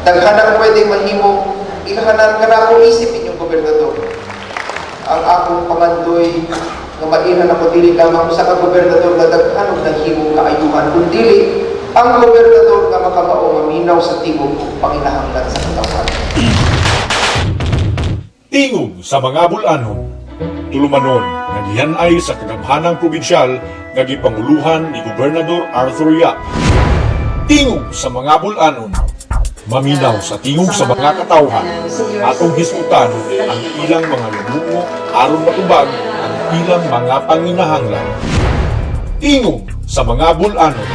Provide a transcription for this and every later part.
Daghan ang pwedeng mahimo, ilhanan ka na ako isip inyong gobernador. Ang akong pangandoy nga mailhan ako dili lamang sa ka gobernador nga daghan og naghimong kaayuhan, kundi ang gobernador nga makamao maminaw sa tingog ug panginahanglan sa katawhan. Tingog sa mga bulanon. Tulumanon nga gihan-ay sa kagamhanang probinsyal nga gipanguluhan ni Gobernador Arthur Yap. Tingog sa mga bulanon. Maminaw sa tingog sa mga katawhan. Atong hisgutan ang ilang mga yamungo aron matubag ang ilang mga panginahanglan. Tingog sa mga bulanon.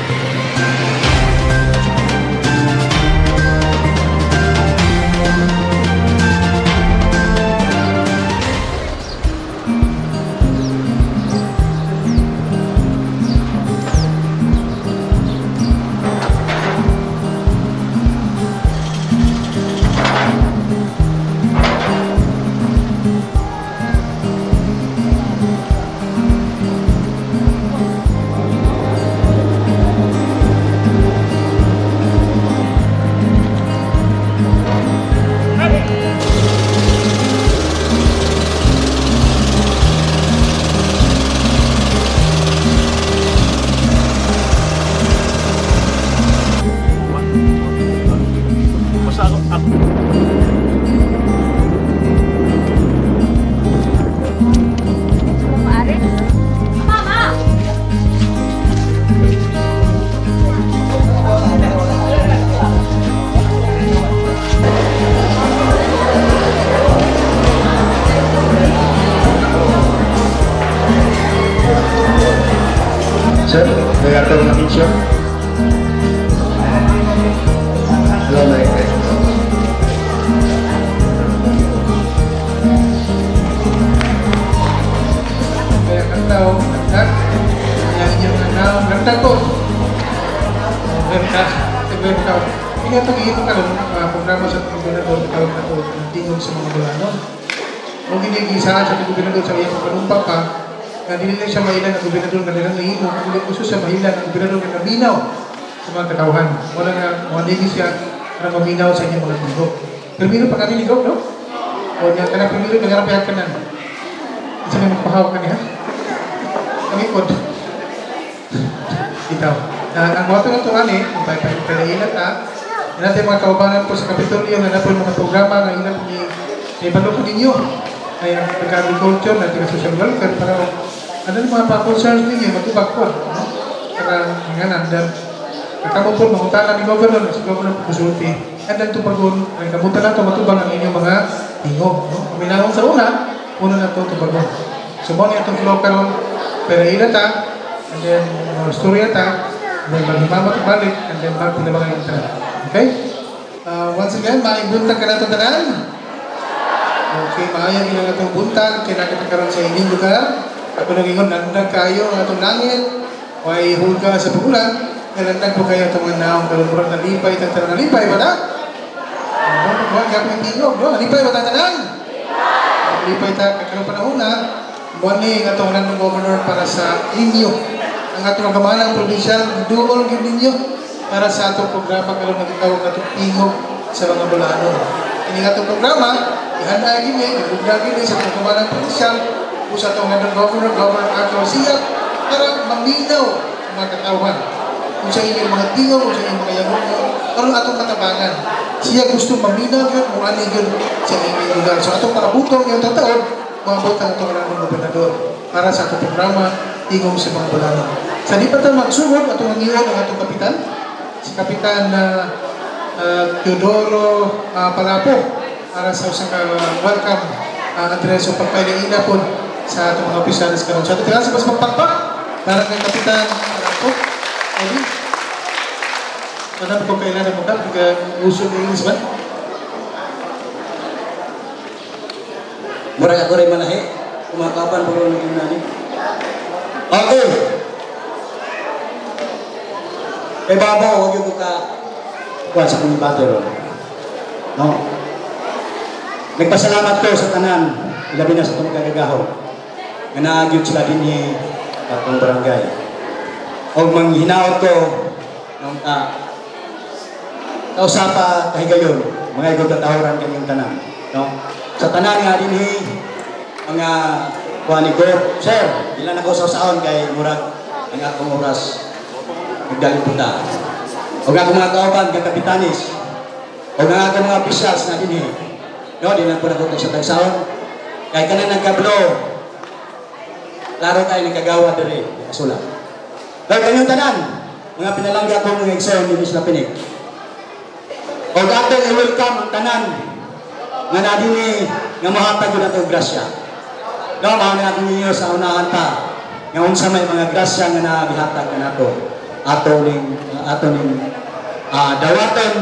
Basta ako. Mama! Sir, may atong na picture. Hello, may Kaya kantaw, nagtag. Kaya inyong kanaw, nagtag ko. Nagtag, nagtag. Ingat itong iyong karon, programa sa gobernador, tawag na ito, ang tingog sa mga Bulanon. Kung hindi gisahan sa gobernador sa iyang panumpa pa, nga dili lang siya mahilan ang gobernador nga nilang nahimo, kundi gusto siya mahilan ang gobernador nga naminaw sa mga katawhan. Wala nga, mga siya na maminaw sa inyong mga tingog. Primero pa kami ni Gob, no? O niya, kanang primero, nagarap ka na. Isa may magpahawak ka niya. Kami po. Itaw. Na, ang wato na ito, ani, kung pailan ta, yan natin mga kaubanan po sa Kapitolyo, nga na po yung mga programa nga ilan po ni ibalo ko ninyo. Ay ang pagka-agriculture, natin ang social welfare, para ano yung mga pa-concerns ninyo, matubag po. No? Para nga nandan. Kamo po, mangutana ni Governor, si Governor po kusulti. And then tubagon, ay kamutan na ito, matubag ang inyong mga tingog. No? Paminahon sa una, una na ito tubagon. So, mo niya itong flow karon, pero ila ta, and then storya ta, and then maghimamat balik, and then magpinabangan ta. Okay? Once again, maayong buntag ka na itong tanan. Okay, maayong ilang atong buntag, kinakita karon sa inyong lugar. Ako nang ingon, nandag kayo ang atong langit, way hulga sa pagulan, nalandag po kayo itong mga naong karon murag nalipay, tang tanan nalipay ba na? Ano, wag ka pong tingog, no? Nalipay ba tang tanan? Nalipay ta, kakarong panahon na, buwan ni ang atong landong governor para sa inyo. Ang atong kamalang provincial, duol gyud ninyo para sa atong programa karon nga gitawag atong tingog sa mga Bulano. Ini atong programa, ihanda gini, igugna gini sa atong kamalang provincial o sa atong landong governor, Governor Arthur Siap, para maminaw ang mga katawhan. Kung sa inyong mga tingog, kung sa inyong mga yagungo, karon atong katabangan. Siya gusto maminaw yun, kung ano yun sa inyong lugar. So atong parabutong yung tataon, maabot ang atong landong gobernador para sa atong programa Tingog sa mga Bulano. Sa di pa ta magsugod, atong ang ang atong kapitan, si Kapitan Teodoro Palapo para sa usang welcome address o pagpailingina po sa atong mga opisyalis karon. So, ato sa mas magpakpak para kay Kapitan Palapo. Eli. Ano po kailan mo ka? Uso ng English ba? Murag ako rin malahi. Kumakapan po rin yung nani. Okay. Kay babaw, huwag yung ka kuha sa kong bate ron. No? Nagpasalamat ko sa tanan, ilabi na sa itong kagagaho, nga naagyod sila din ni atong barangay. O manghinaot ko, nung Kausa pa kahigayon, mga igong katahuran kanyang tanan. No? Sa tanan nga dinhi mga kuan ni Gov, sir, ilan ako sa saon kay murag ang akong oras nagdaliputa. O akong mga kauban kang kapitanis, o ang akong mga officials na dinhi. No, di lang po na ko sa tagsaon. Kay kanan nagkablo, klaro kayo nagkagawa diri, kasula. Kay kanyang tanan, mga pinalangga ko mga igsoon ni Miss Lapinig. O atong i-welcome ang tanan nga na dinhi nga mohatag yun ato grasya. No, mao na akong ninyo sa unahan pa nga unsa may mga grasya nga nagihatag kanato ato ning dawaton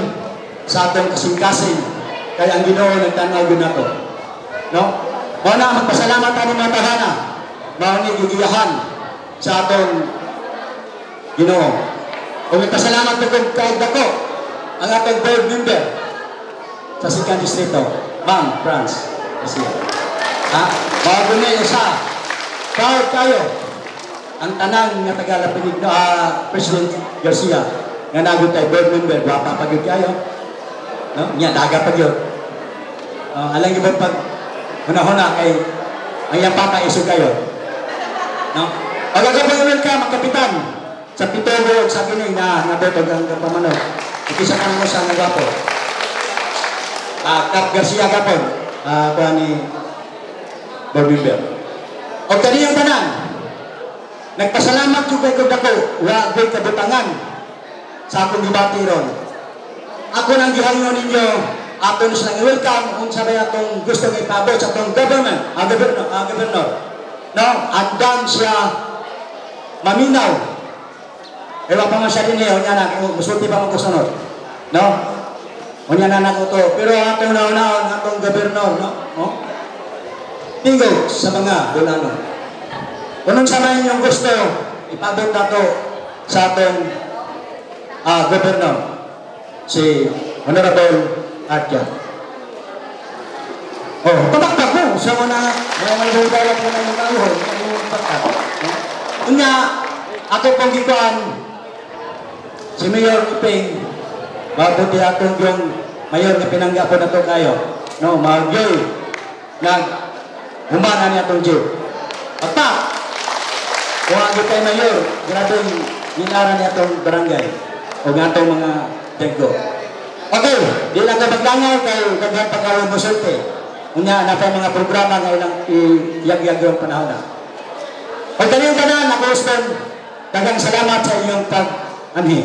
sa atong kasing-kasing kay ang Ginoo nagtan-aw gyud nato. No? Mao na magpasalamat ani mga tahana. Mao ni gigiyahan sa atong Ginoo. Ug nagpasalamat ko kay dako ang atong board member sa Sikan Distrito, Ma'am France Garcia. Ha? Mao ni usa. Proud kayo ang tanan nga taga Lapinig President Garcia nga nagod kay board member, gwapa pa gyud kayo. No? Nya daga pa gyud. Alang gyud pag hunahuna kay ang iyang papa isog kayo. No? Pag ako pag welcome ang kapitan sa Pitogo ug sa kini na nabot og ang pamano. Ikisa ka mo sa nga gwapo. Cap Garcia gapon. Kuha ni board member. O kaniyang tanan, nagpasalamat jud kay kog dako, wa gyud kabutangan sa akong gibati ron. Ako nang gihangyo ninyo, ato na silang i-welcome unsa bay atong gusto nga ipabot sa atong government, ang governor, ang governor. No, andam siya maminaw. Ewa pa man siya din eh, unya na, musulti pa man ko sunod. No? Unya na nako to. Pero atong nauna-on, atong gobernador, no? Oh? Tingog sa mga bulano. Kung unsa man inyong gusto, ipabot nato sa atong gobernador, si Honorable Artia. Oh, pabakpak ko sa mga mga mga ko na yung tao, yung pakpak. No? Unya, ako pong gikuan, si Mayor Iping, mabuti atong yung mayor nga pinangga po na to kayo. No, magyol, nag humana niya atong jeep. Pagpak, kung ang kay mayor, grabe ginara niya atong barangay o nga atong mga deggo. Okay, di lang ka maglangaw kay daghan pa kayo musulti. Unya na pa mga programa nga ilang iyag-iyag yung panahon na. O kaniyong tanan, ako Houston, daghang salamat sa inyong pag-anhi.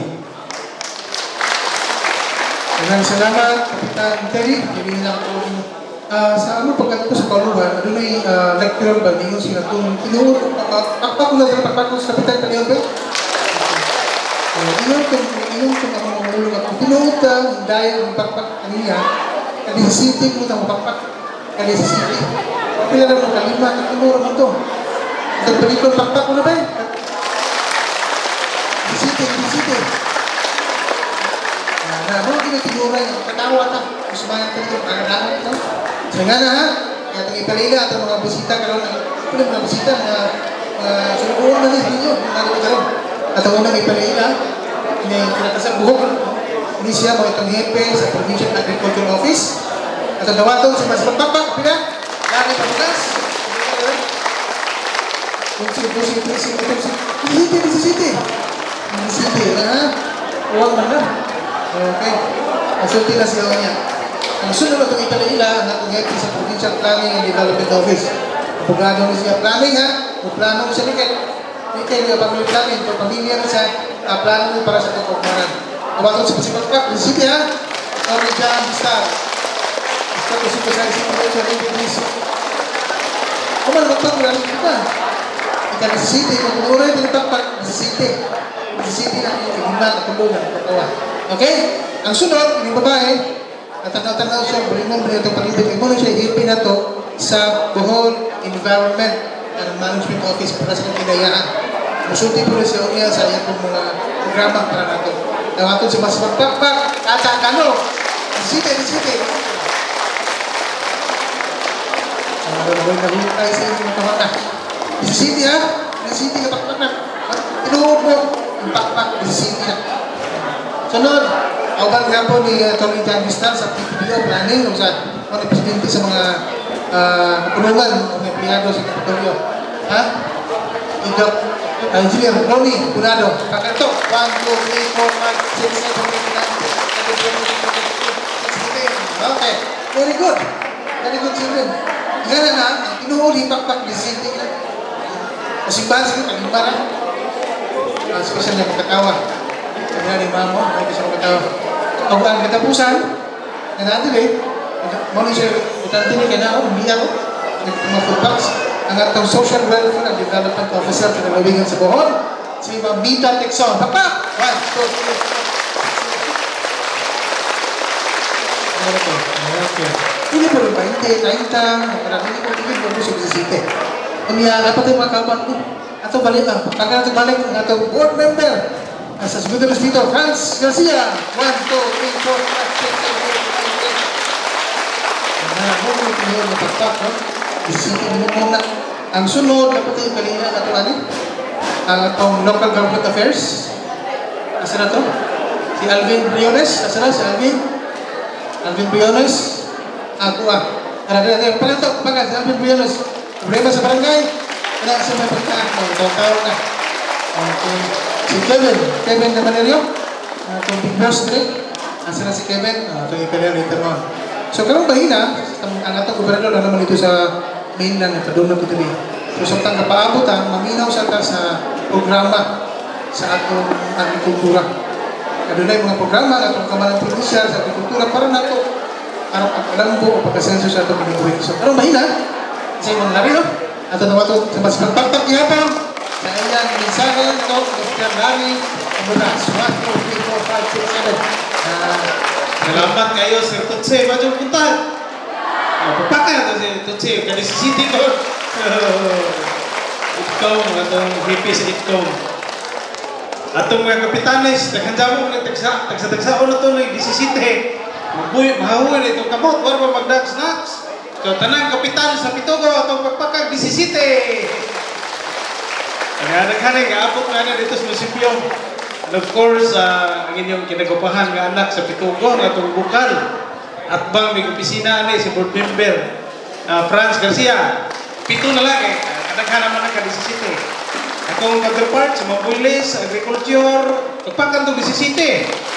Maraming salamat, Kapitan Terry. Hindi lang po sa ano pagkat ko sa Kauluhan, adunay lecturer ba ningon sila kung tinuod pakpak ko na dala pakpak ko sa Kapitan Kaniyon ba? Ingon tong ako mga ulo nga kung tinuod ka dahil ang pakpak kaniya kani sa city mo tang pakpak kani sa city. Pila na mo kalima katuluro mo to. Itong pelikula pakpak ko na ba? Sa city, sa city. Na mo ginatinuray ang katawa ta. Usmayan ta ito, ang ito. So nga na ha, kaya itong ipalila atong mga bisita karon ang pila mga bisita mga mga sunukuan na ninyo, mga karon. At ang unang ipalila, ini kinakasang buhok. Ini siya mo itong hepe sa Provincial Agriculture Office. At ang dawaton si Mas Pagpakpak, pila, Lani Pabugas. Kung si si si si si si si si si ha? Huwag man na. Okay. Masulti na siya niya. Ang sunod na itong ipalaila, ang atong hepe sa Provincial Planning and Development Office. Abogado ni siya planning ha. Kung plano ni siya ni Kay nga family planning, kung pamilya na siya, plano ni para sa kapokmaran. Kumaton sa Pasipagpak, City ha. Sorry John Star. Basta ko sa sa sa English. Kuman magpak wala kita. Ika na sa city, kung kumuray din pakpak sa city. Sa city na yung lima katulog na katawa. Okay? Ang sunod, yung babae, at tanaw-tanaw siya, bulimon mo itong palibot. Imo na siya ipin na to sa Bohol Environment and Management Office para sa kinayaan. Musulti po rin siya niya sa iyang mga programa para nato. Dawaton si Mas Magpakpak, Tata Kano. City, city. Ang tayo sa inyong mga Sa city ha? Sa city ka pakpak na. Tinuod mo, ang pakpak, sa city na. Sunod, Kauban gapon ni Tony John Vistal sa PPBO Planning o sa mga presidente sa mga kapulungan o mga empleyado sa Kapitolyo. Ha? Ikaw, Engineer Ronnie Punado. Kakato, 1, 2, 3, 4, 5, 6, 7, 8, 9, 10, 11, 12, 13, 14, 15. Okay. Very good. Very good, children. Nga na na, ang tinuod, hipakpak, disinte na. Kasimbahan siguro, kalimara. Special na makatawa. Sabi na ni Mamo, may kasi makatawa. Ang ang katapusan, na natin eh, mo ni siya, utante ni kaya na, umiyak ko, mga food packs, ang atong Social Welfare and Development Officer sa Lalawigan sa Bohol, si Ma'am Mita Texon. Papak! 1, 2, 3, 4. Ano to? Okay. Hindi po rin 20, 30, marami ko, hindi po sa City. Unya, dapat yung mga kauban ko. Ato balik lang. Pagka natin balik ang atong board member sa Segundo Distrito, Franz Garcia. 1, 2, 3, 4, 5, 6, 7, 8, 9, 10. Na, mo mo yung na pagpak, no? Isipin mo muna. Ang sunod, dapat yung kalina na ito, ano? Ang atong local government affairs. Asa na to? Si Alvin Briones. Asa na si Alvin? Alvin Briones. Ako ah. Tara, tara, tara. Palantok, pagka si Alvin Briones. Problema sa barangay. Wala sa may pagkaan. Oh, taon na. Okay. Si Kevin. Kevin Camarillo. Itong big boss dire. Asa na si Kevin? Itong ipilya later on. So, karong bahina, ang atong gobernador na naman dito sa mainland, nagpadulong ko diri. So, samtang kapaabot ang maminaw sa ta sa programa sa atong agrikultura. Adunay mga programa ang atong kamalang probinsya sa agrikultura para nato aron pagkalambo o pagkasenso sa atong kinabuhi. So, karong mahina, sa imong lari, no? Ato na ato sa mas pagpagpak gihapon sa iyang mensahe no, Mr. Larry Amunas. 1, 2, 3, 4, 5, 6, 7. Salamat kayo, Sir Tutsi. Medyo punta. Papaka na to si Tutsi. Kani si City ko. Itcom, atong VP sa Itcom. Atong mga kapitanes, daghan jamo mga tagsa, tagsa-tagsa na to ng 17. Magbuy, mahahuan na itong kamot, wala pa magdag snacks. So, tanang kapitan sa Pitogo, atong pagpakag 17. Kaya naghanay, gaabot nga na dito sa munisipyo. And of course, ang inyong kinagupahan nga anak sa Pitugo, nga itong bukal. At bang may opisina ani si board member Franz Garcia. Pito na lang eh. Kadaghan naman na ka 17. Akong counterpart sa Mabuilis, Agriculture, pagpakantong 17.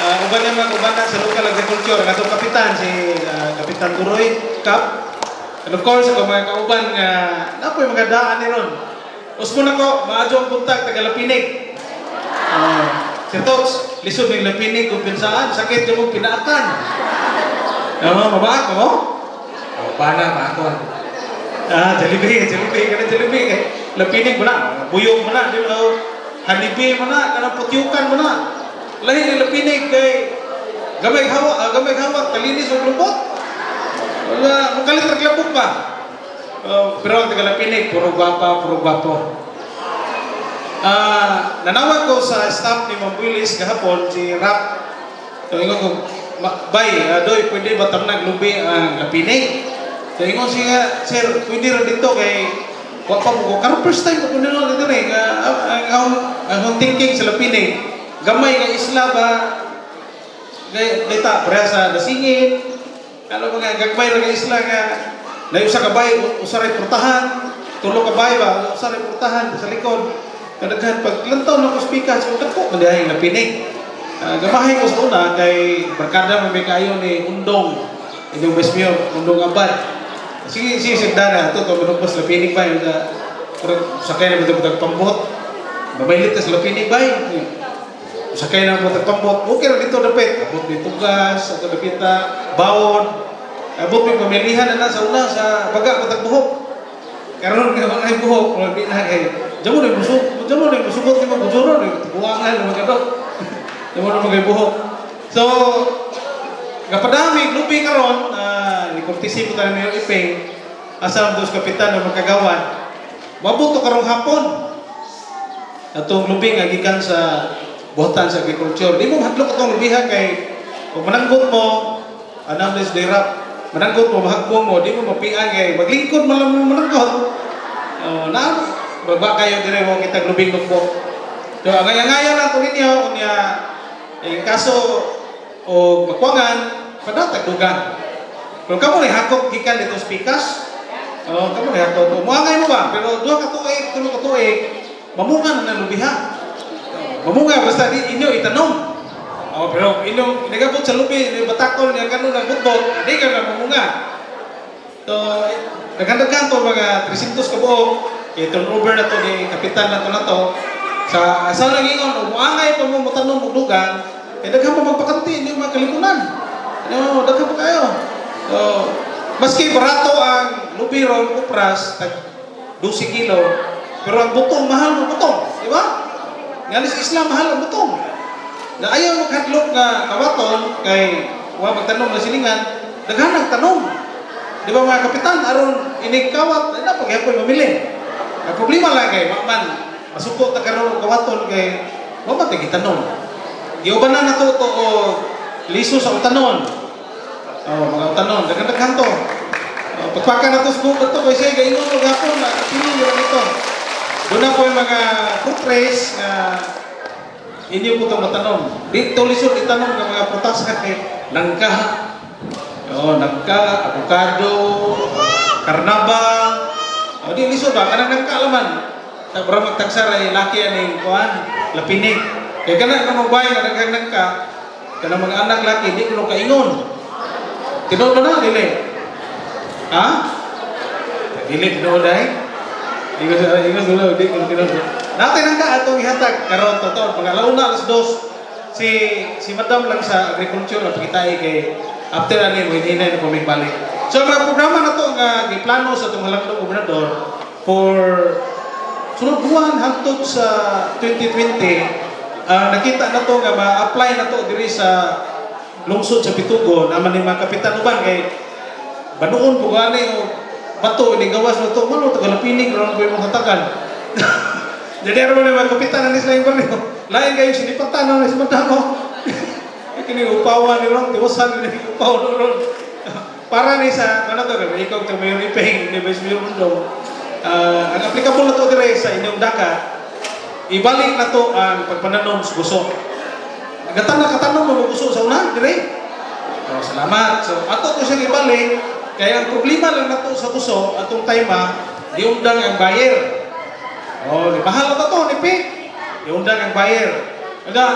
Uban niya mga ubanan sa local agriculture. Ang atong kapitan, si Kapitan Turoy Cap. And of course, ako mga kauban nga napoy mga daan ni ron. Usmo na ko, maadyo ang buntag, taga Lapinig. Sir Tots, lisod ng Lapinig kung pinsaan, sakit yung mong pinaakan. Oo, mabaak mo? Oh, bana, maakon. Ah, Jollibee, Jollibee, kana Jollibee. Kay Lapinig mo na, buyog mo na, di ba? Hanibi mo na, kanang putyukan mo na. Lahi ni Lapinig kay gamay hawak, kalinis og lubot. Wala, mukalit ra labok ba? Pero ang taga Lapinig, puro gwapa, puro gwapo. Nanawag ko sa staff ni Ma'am Willis gahapon, si Rap. So, ingon ko, "Bay, doy, pwede ba tamnag lubi ang Lapinig?" So, ingon siya, "Sir, pwede ra dito kay wa pa mo ko. Karon first time ko kuno dito rin. Ang thinking sa Lapinig, gamay nga isla ba, dita, pareha sa Dasingin, ano mga gagmay ra nga isla nga layo sa kabay, usa ray portahan, tulo ka bay ba, usa ray portahan sa likod. Kadaghan pag lantaw na ko speaker, so dagko man dihay Lapinig. Gamahay ko sa una kay barkada man may kayo ni Undong, inyong best mayor, Undong Abad. Sige, sige, sigdana ato to manugpas Lapinig ba yung pero sakay na mo pambot. Mabaylit ka sa Lapinig ba? Sakay na mo pambot. Okay ra dito dapit. Abot ni tugas, ato dapita, bawon. Abot mi pamilihan na sa una sa baga matag buhok. Karon nga mga buhok, wala di na kay jamo na musug, jamo na musugot ni mga bujuro ni buwangan mga kadok. Jamo na mga buhok. So, kapadami lupi karon ni kurtisi po tayo Mayor Iping asa ang dos kapitan ng magkagawan. Mabuto karong hapon. Atong lubi nga gikan sa buhatan sa agriculture. Di mo mahadlok atong lubiha kay kung mananggot mo, anam des dirap, mananggot mo, mahagbong mo, di mo mapian kay maglingkod man lang mo mananggot. Oh, na baba kayo dire mo kitag lubing lubok. So angay-angayan lang to ninyo unya in kaso O magkuangan, padatag dugang. Pero kamo ni hakot gikan dito sa pikas. Oh, kamo ni hakot. Muangay mo ba? Pero 2 ka tuig, 3 ka tuig, mamunga na ng lubiha. Mamunga basta di inyo itanom. Oh, pero inyo nagabot sa lubi, inyo batakol niya kanon ang butbot, di ka na mamunga. So, daghan-daghan to mga 300 ka buok, i-turnover na to ni kapitan na to. Sa sa lang ingon, muangay pa mo motanom og dugang, kay daghan pa magpakanti inyo mga kalimunan. No, daghan pa kayo. So, maski barato ang lubi ron, kupras, tag 12 kilo, pero ang butong mahal mo butong, di ba? Nga sa isla mahal ang butong. Na ayaw maghadlok nga kawaton kay wa magtanom na silingan, daghan ang tanom. Di ba mga kapitan, aron inig kawat, ay na paghapon mamili. Ang problema lang kay wa man masuko ta karon og kawaton kay wa man tay gitanom. Giuban na nato to o liso sa utanon. Oh, mga utanon, daghan-daghan to. Oh, pagpaka na to sa buko to kay siya gaingon og hapon na pili ra nito. Doon na po yung mga fruit trees na inyo po itong matanom. Dito lisod itanom ng mga prutas kay langka. Oh, nangka, avocado, karnaba. Oh, di lisod ba? Kanang nangka laman. Sa bra magtagsar ay laki aning kuan, lapinig. Kay kana nga mo bay nga daghang nangka, kanang mga anak laki di kuno kaingon. Tinuod na dili. Ha? Dili tinuod ay. Ingon sa ingon sa di kuno tinuod. Natin ang ka atong ihatag karon totoo mga launa alas 2 si si Madam lang sa agriculture ang pagkitay kay after ani mo hinay na kuming balik. So ang mga programa na to nga giplano sa atong halangdong gobernador for sunod buwan hangtod sa 2020, nakita na to nga ma-apply na to diri sa lungsod sa Pitugon naman ni mga kapitan uban kay banuon po gani o bato ini gawas na to malo tagalapinig ron ko imong hatagan. Jadi aron ni mga kapitan ani sila yung baryo. Lain kayo sinipatan na si madamo. Kini upawan ni ron, tiwasan ni upaw ron. Para ni sa ano to kay ikaw to Mayor Ipeng ni Vice Mayor Mundo. Ang applicable na to dire sa inyong dagat, ibalik na to ang pagpananom sa guso. Gatan na katanom mo guso sa una dire. Oh, salamat. So ato to siyang ibalik kaya ang problema lang nato sa guso atong time diundang ang buyer. Oh, di mahal na to ni P. Diundang ang buyer. Aga,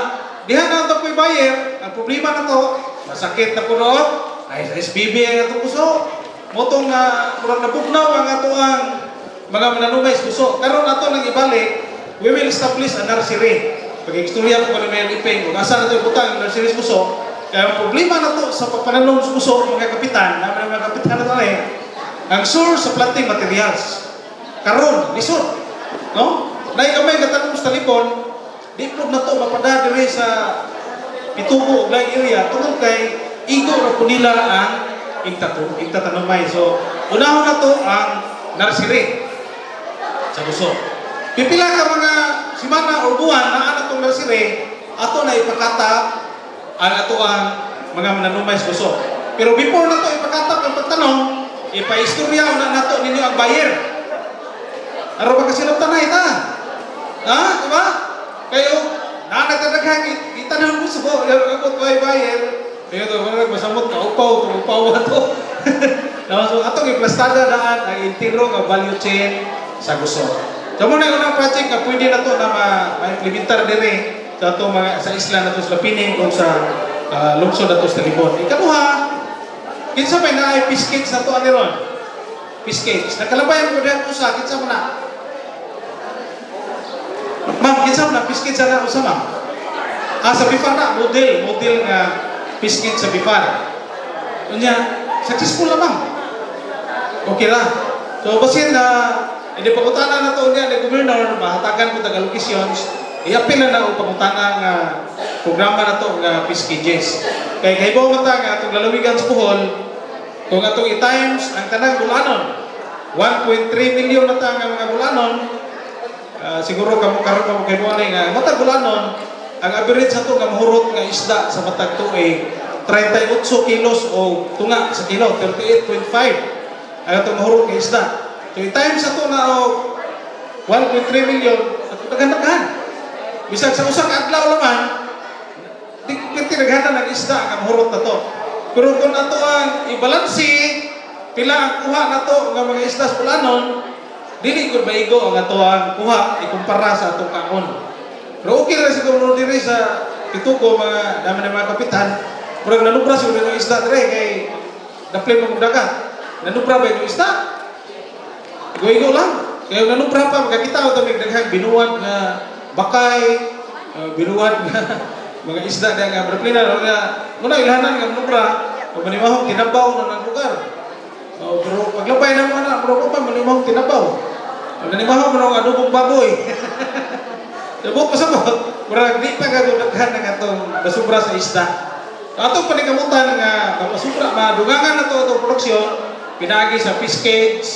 diha na ato po'y buyer, ang problema na to, masakit na po noon, ay sa SBB ang atong puso. Motong murag nabugnaw ang ato ang mga mananumay sa puso. Karon ato nang ibalik, we will establish a nursery. Pag-istorya ko ni Mayor Ipeng, kung asa na ito ibutang ang nursery sa puso, kaya ang problema na to sa pagpananom sa puso, mga kapitan, namin mga kapitan na to eh, ang source sa planting materials. Karon, lisod. No? Nay gamay nga tanom sa talibon, di po na to mapada diri sa Pitugo ug laing area tungod kay igo ra po nila ang igtatanumay. So, unahon na to ang nursery sa guso. Pipila ka mga simana o buwan na ana tong nursery, ato na ipakatap ang ato ang mga mananumay sa guso. Pero before na to ipakatap ang pagtanom, ipaistorya na nato ninyo ang buyer. Aron ba tanay ta? Ha? Di ba? Kayo, nanagdadaghang itanong mo sa abot bay buyer. Kayo to, marag masamot ka, upaw, to, upaw to. No, so atong iplastada daan ang intiro nga value chain sa guso. So muna yung unang project nga pwede na to na ma-implementar dire sa atong mga sa isla na to sa Lapining o sa lungsod na to sa Talibon. Ikaduha, kinsa may naay fish cage na to ani ron? Fish cage. Nakalabay mo diha usa, kinsa man na? Ma'am, kinsa man na fish cage na usa, ma'am? Ah, sa BFAR na, model, model nga fish cage sa BFAR. Unya, successful na, ma'am. Okay ra. So basin na hindi pangutana na to niya ni Governor, mahatagan ko taga locations, i-appeal na na og pangutana nga programa na to nga fish cages. Kay kahibaw man ta nga atong lalawigan sa Bohol, kung atong i-times ang tanang bulanon, 1.3 million na ta nga mga bulanon, siguro kamo karon kamo kay mo nga matag bulanon, ang average sa to nga mahurot nga isda sa matag tuig 38 kilos o tunga sa kilo, 38.5 ang atong mahurot nga isda. So i-times sa to na og 1.3 million, daghan-daghan. Bisag sa usa ka adlaw laman, di kinaghanan ng isda nga mahurot na to. Pero kung ato ang ibalansi, pila ang kuha nato nga mga isda sa Bulanon, dili gud maigo ang ato ang kuha ikumpara sa atong kaon. Pero okay ra siguro diri sa Pituko, mga dami ng mga kapitan, murag nanubra siguro yung isda dire kay daplin mo dagat. Nanubra ba yung isda? Igo-igo lang. Kaya nanubra pa, makakita ko kami daghang binuwad nga bakay, binuwad nga mga isda diya nga daplin na nga muna ilhanan nga nanubra, o manimahong tinabaw na ng lugar. O, pero paglabay na mga na, pero pa manimahong tinabaw. O, nanimahong mo ng adobong baboy. Sabot pa sabot, murag di pa kagudaghan ng atong basubra sa isda. So, atong panikamutan nga mapasubra, madugangan na to atong produksyon, pinaagi sa fish cage,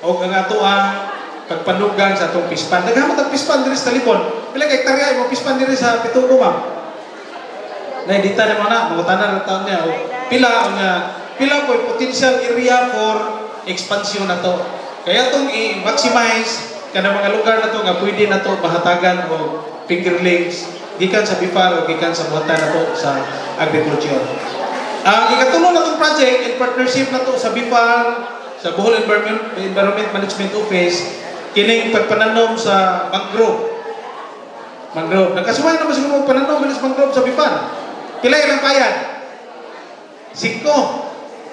o ang ato ang pagpanugang sa atong fish pond. Daghan man tag fish pond diri sa Talibon. Pila ka hektarya imong fish pond diri sa Pituko, ma'am? Na dita na na, mangutana na taon niya. O, pila nga pila po potential area for expansion na to. Kaya itong i-maximize kana mga lugar na to nga pwede na to mahatagan o fingerlings gikan sa BIFAR o gikan sa buhatan na to sa agriculture. Ang ikatulo na itong project in partnership na to sa BIFAR, sa Bohol Environment Management Office, kining pagpananom sa mangrove. Mangrove. Nagkasuway naman siguro pananom sa mangrove sa BIFAR. Pila ilang payad? 5.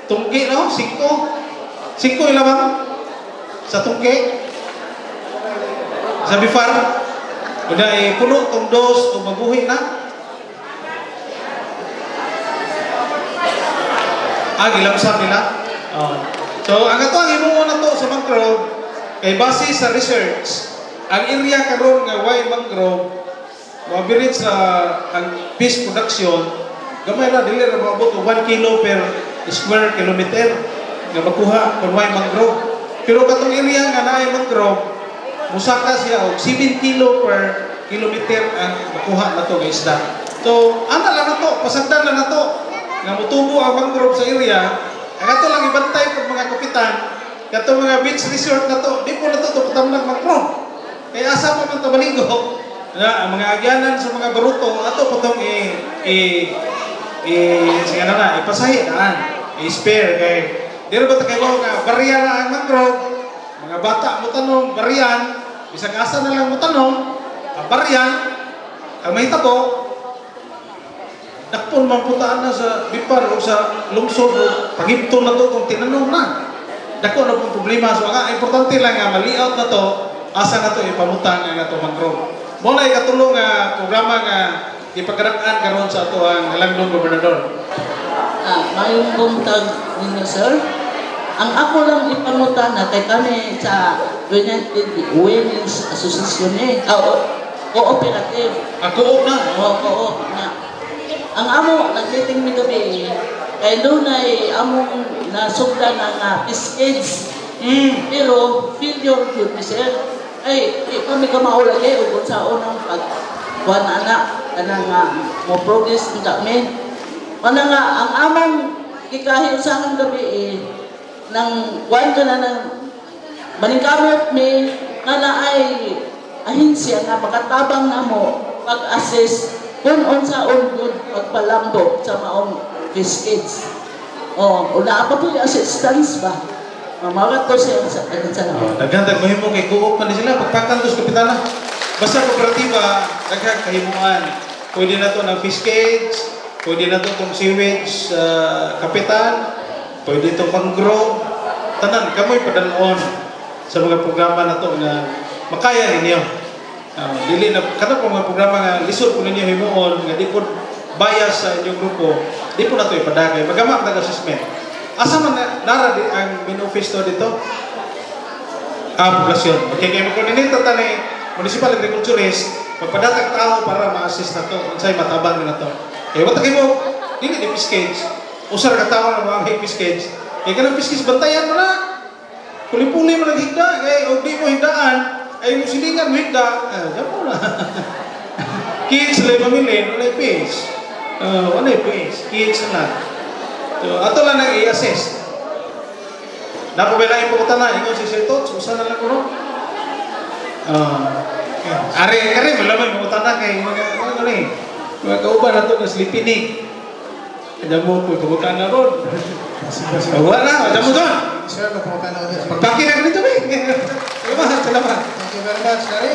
Tungki, no? 5. 5 ilang bang? Sa tungki? Sa BIFAR? Una, eh, puno tong dos o mabuhi na. Ah, gilamsam nila. Oh. So, ang ato ang himuon na to sa mangrove, kay base sa research, ang area karon nga way mangrove, moaverage sa ang fish production, gamay ra dili ra moabot og 1 kilo per square kilometer nga makuha kung way mangrove. Pero katong area nga naay mangrove, musaka siya og 7 kilo per kilometer ang makuha na to nga isda. So, ana lang na to, pasagdan lang na to nga mutubo ang mangrove sa area. Ang ato lang ibantay pag mga kapitan, katong mga beach resort na to, di po na to tupatam ng mangrove. Kaya asa pa man tabaligo na ang mga agyanan sa mga baruto, ato po tong i i i sige na na, ipasahi daan, i-spare kay di ra ba ta kayo nga barya na ang mangrove, mga bata mo tanong baryan, bisag asa na lang mo tanong, ang baryan, ang mahitabo, dakpon man putaan na sa Bipar o sa lungsod o pangipto na to kung tinanong na. Dako na pong problema. So ang importante lang nga mali-out na to, asa na to ipamutang ang ato mangrove. Mo na ikatulong nga programa nga ipagkaraan karon sa ato ang halangdong gobernador. Ah, mayong buntag ninyo, sir. Ang ako lang ipangutana kay kami sa United Women's Association eh, cooperative. Ako na. Oo, co-op na. Ang amo, nag-meeting mi gabi, kay dunay among nasugdan ang fish cage. Pero failure gyud mi, sir. Ay, di kami kamao lagi ug unsaon ang pag kuan ana kanang mo progress unta mi. Mana nga ang among gikahi usahan gabi eh, nang kuan ka na nang maningkamot mi nga naay ahensiya nga makatabang namo pag-assess kung unsaon gud pagpalambo sa maong fish cage. Oh, una pa po yung assistance ba? Mamagat ko siya sa sa Oh, daghan tag mahimo kay co-op man ni sila pagpakan dos kapitana. Basta kooperatiba, daghang kahimuan. Pwede na to ng fish cage, pwede na to tong sewage kapitan, pwede to mangrove. Tanan kamoy padalon sa mga programa na to nga makaya ninyo. Dili na kada po mga programa nga lisod po ninyo himuon nga di po bias sa inyong grupo, di po na to ipadagay. Magama ang assessment. Asa man na, nara di, ang main office to dito? Ah, poblasyon. Okay, kaya mag-coordinate ta ni municipal agriculturist, magpadatag tao para ma-assist na to, unsay matabang na to. Kaya wala kayo mo, dili ni fish cage. Usa ra ka tawo na mga fish cage. Kaya kanang fish cage, bantayan mo na. Puli-puli mo naghigda, kaya og di mo higdaan, ay mo silingan mo higda, ah, diyan mo na. Kids lang pamilin, walay fish. Walay fish, kids na lang. So, ato lang nang i-assess. Napabela yung na, ingon si Sir Tots, usa na lang ko no? Are, are, wala may pangutana kay mga, ano eh, mga kauban na to na sleepy. Kanya mo ko pangutan na ron. Wala na, kanya mo doon. Sir, magpangutan na ulit. Pagpaki na ganito eh. Salamat, salamat. Thank you very much, Larry.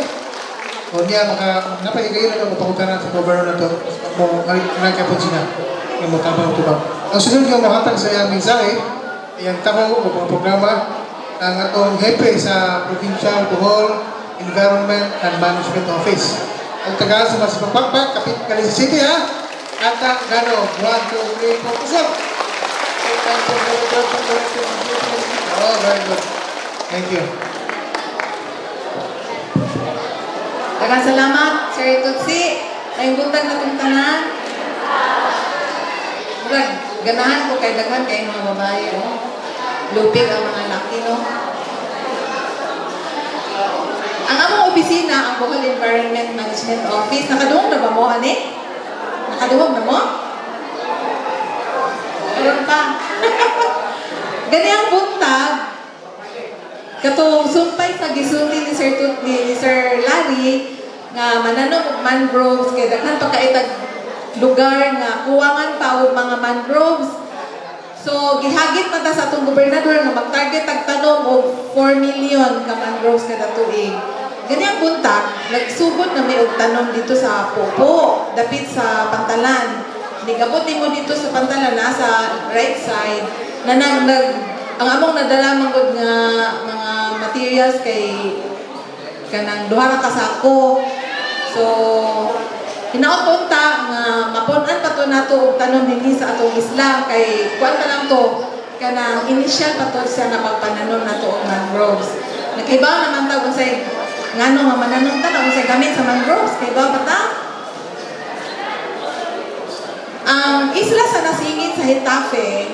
O niya, maka, napahigayon na magpangutan sa gobyerno na to. Mo, nagkapon sila. Nga mo tabang tubang. Ang sunod nga mohatag sa iyang mensahe, iyang tabo o mga programa, ang atong hepe sa Provincial Bohol Environment and Management Office. Ang taga sa mas pagpagpag, kapit Kalisi City ha. Kanta, gano, 1, 2, 3, 4, kusog! Oh, very good. Thank you. Daghang salamat, Sir Tutsi. Ngayong buntag na itong tanan. Murag, ganahan ko kay daghan kay mga babae, oh. Lupig ang mga laki, no? Ang among opisina, ang Bohol Environment Management Office, nakaduong na ba mo, ani? Nakaduong na mo? Meron pa. Gani ang buntag, katong sumpay sa gisulti ni Sir Tut ni Sir Larry nga mananom og mangroves kay daghan pa kaitag lugar nga kuwangan pa og mga mangroves. So gihagit man ta sa atong gobernador nga mag-target tag tanom og 4 million ka mangroves kada tuig. Gani ang buntag, nagsugod na may og tanom dito sa Popo, dapit sa Pantalan. Nigabot nimo dito sa Pantalan na sa right side na nag, nag ang among nadala man gud nga mga materials kay kanang duha ra ka sako. So hinaot unta nga mapun-an pa to nato og tanom dinhi sa atong isla kay kuan pa lang to, kanang initial pa to siya nga pagpananom nato og mangroves. Naghibaw naman ta kung say ngano nga mananom ta na unsay gamit sa mangroves, kay ba ta? Ang isla sa Nasingit sa Getafe,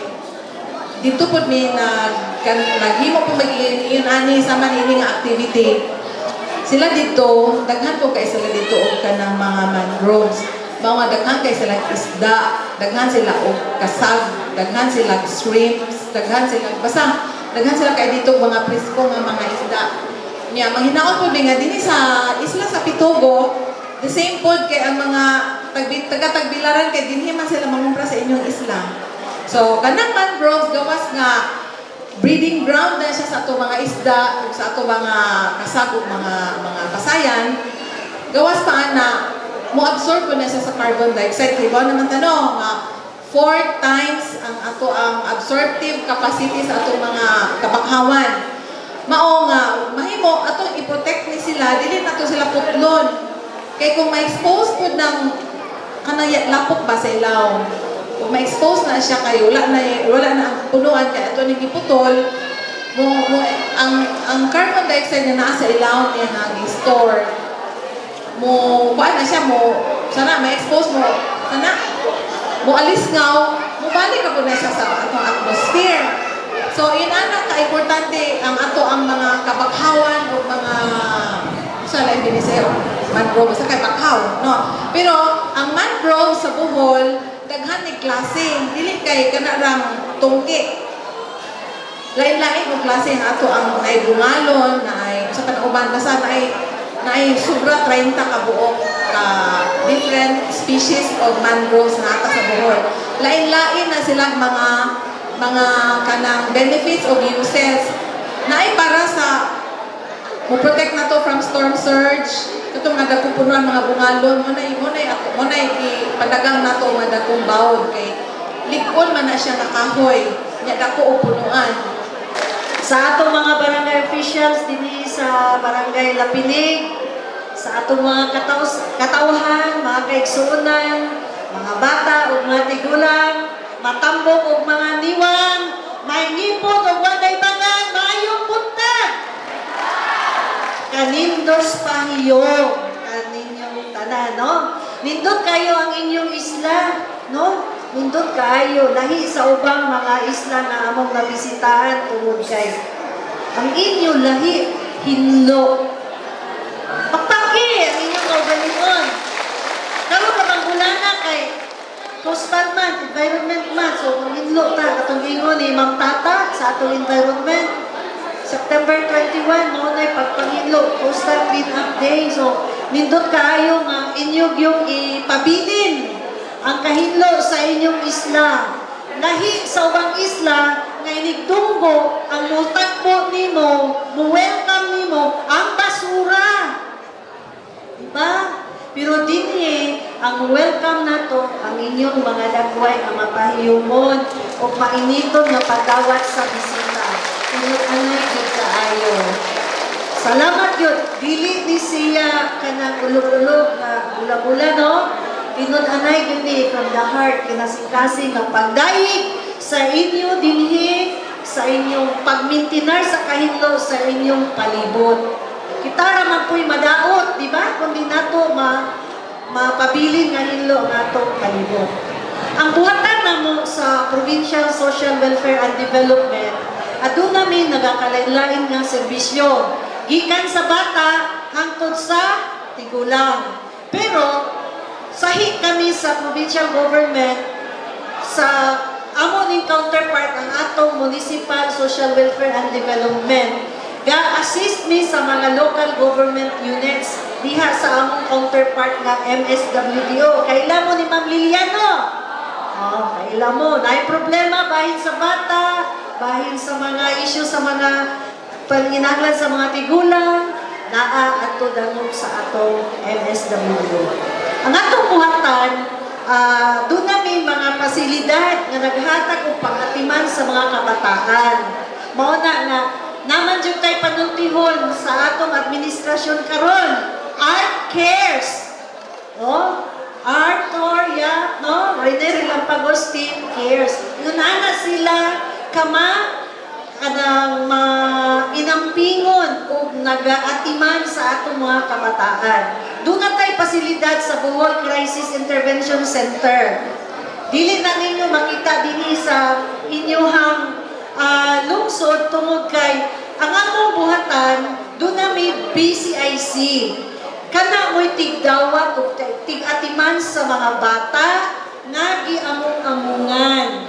dito po mi nag kan, naghimo po mag iyon ani sa manini nga activity. Sila dito, daghan po kay sila dito og kanang mga mangroves. Mao nga daghan kay sila isda, daghan sila og kasag, daghan sila og shrimps, daghan sila basta daghan sila kay dito mga presko nga mga isda. Nya manghinaot po mi nga dinhi sa isla sa Pitogo, the same pod kay ang mga tagbi, taga-tagbilaran kay dinhi man sila mangumpra sa inyong isla. So kanang mangroves gawas nga breeding ground na siya sa ato mga isda ug sa ato mga kasag ug mga pasayan. Gawas pa ana mo absorb po na siya sa carbon dioxide. Kay ba naman tanong nga four times ang ato ang absorptive capacity sa atong mga kabakhawan. Mao nga mahimo atong i-protect ni sila, dili nato sila putlon. Kay kung ma-expose pud ng kanang lapok ba sa ilawom. Kung ma-expose na siya kay wala na ang punuan kay ato ning giputol mo ang carbon dioxide na naa sa ilawom niya nga gi-store mo kuan na siya mo sana ma-expose mo sana mo alis ngaw mo balik ka po na siya sa atong atmosphere. So yun ana ka importante ang ato ang mga kabakhawan o mga sa lain biniseo mangrove sa kay bakhaw, no? Pero ang mangrove sa Bohol daghan ni klase, dili kay kana rang tungki. Lain-lain og klase ang ato ang naay bungalon, naay sa panauban, basta naay sobra 30 ka buok ka different species of mangroves na ata sa Bohol. Lain-lain na silang mga kanang benefits o uses. Naay para sa mo protect na to from storm surge, katong nga dagkupunuan mga bungalon, mo na ipadagang nato nga dagkong bawod kay lig-on man na siya nga kahoy nya dako og punuan. Sa atong mga barangay officials dinhi sa Barangay Lapinig, sa atong mga katauhan, mga kaigsuonan, mga bata ug mga tigulang, matambok ug mga niwang, may ngipon ug walay bangan, maayong buntag. Kanindos pahiyong kaninyong tanan, no? Nindot kayo ang inyong isla, no? Nindot kaayo lahi sa ubang mga isla nga among nabisitahan tungod kay ang inyo lahi hinlo. Pakpaki ang inyong kaugalingon. Karon pa bang bulana kay Coastal Month, Environment Month. So, kung hinlo ta, katong ingon ni Ma'am Tata sa atong environment, September 21, mao na'y pagpanghinlo, Coastal Clean Up Day. So, nindot kaayo nga inyog yung ipabilin Ang kahinlo sa inyong isla. Lahi sa ubang isla nga inigdunggo ang mutagbo nimo, mo-welcome nimo ang basura. Diba? Pero dinhi ang welcome nato ang inyong mga dagway nga mapahiyumon o painiton nga pagdawat sa bisita. Tinud-anay gyud kaayo. Salamat yun. Dili ni siya kanang ulog-ulog nga bula-bula, no? Tinud-anay gyud ni from the heart kinasingkasing nga pagdayeg sa inyo dinhi, sa inyong pagmintinar sa kahinlo sa inyong palibot. Kita ra man po'y madaot, di ba? Kung di nato mapabilin nga hinlo nga atong palibot. Ang buhatan namo sa Provincial Social Welfare and Development, aduna mi nagakalain-lain nga serbisyo gikan sa bata hangtod sa tigulang. Pero sahi kami sa provincial government sa amo ning counterpart ang atong Municipal Social Welfare and Development. Ga-assist mi sa mga local government units diha sa among counterpart nga MSWDO. Kaila mo ni Ma'am Liliano? Oh, kaila mo. Naay problema bahin sa bata, bahin sa mga issue sa mga panginahanglan sa mga tigulang, naa adto dangog sa atong MSWDO. Ang atong buhatan, doon na may mga pasilidad nga naghatag og pang-atiman sa mga kabataan. Mao na nga naman jud tay panultihon sa atong administrasyon karon. Art Cares. No? Arthur Yap, no? Rene Relampagos Team Cares. Yun na sila kama kanang inampingon o nagaatiman sa atong mga kabataan. Doon na tay pasilidad sa Bohol Crisis Intervention Center. Dili na ninyo makita dinhi sa inyong lungsod tungod kay ang among buhatan doon na may BCIC. Kana mo'y tigdawat o tigatiman sa mga bata nga giamong-amungan.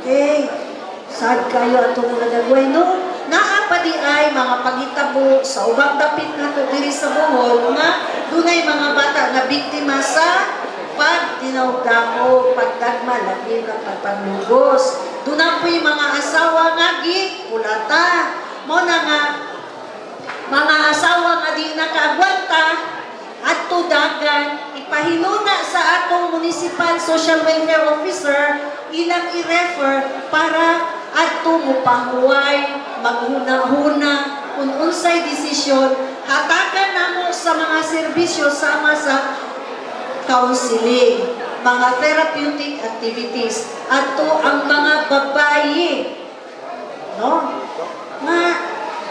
Okay. Sad kayo atong mga dagway, no? Naa pa di ay mga pagitabo sa ubang dapit nato diri sa Bohol nga dunay mga bata na biktima sa pagdinawdamo, pagdagma, labi na pagpanlugos. Doon po'y mga asawa nga gikulata. Mo na nga mga asawa nga di nakaagwanta adto dagan ipahiluna sa atong municipal social welfare officer ilang i-refer para adto mopahuway, maghuna-huna kung unsay desisyon hatagan namo sa mga serbisyo sama sa counseling, mga therapeutic activities, adto ang mga babayi, no, nga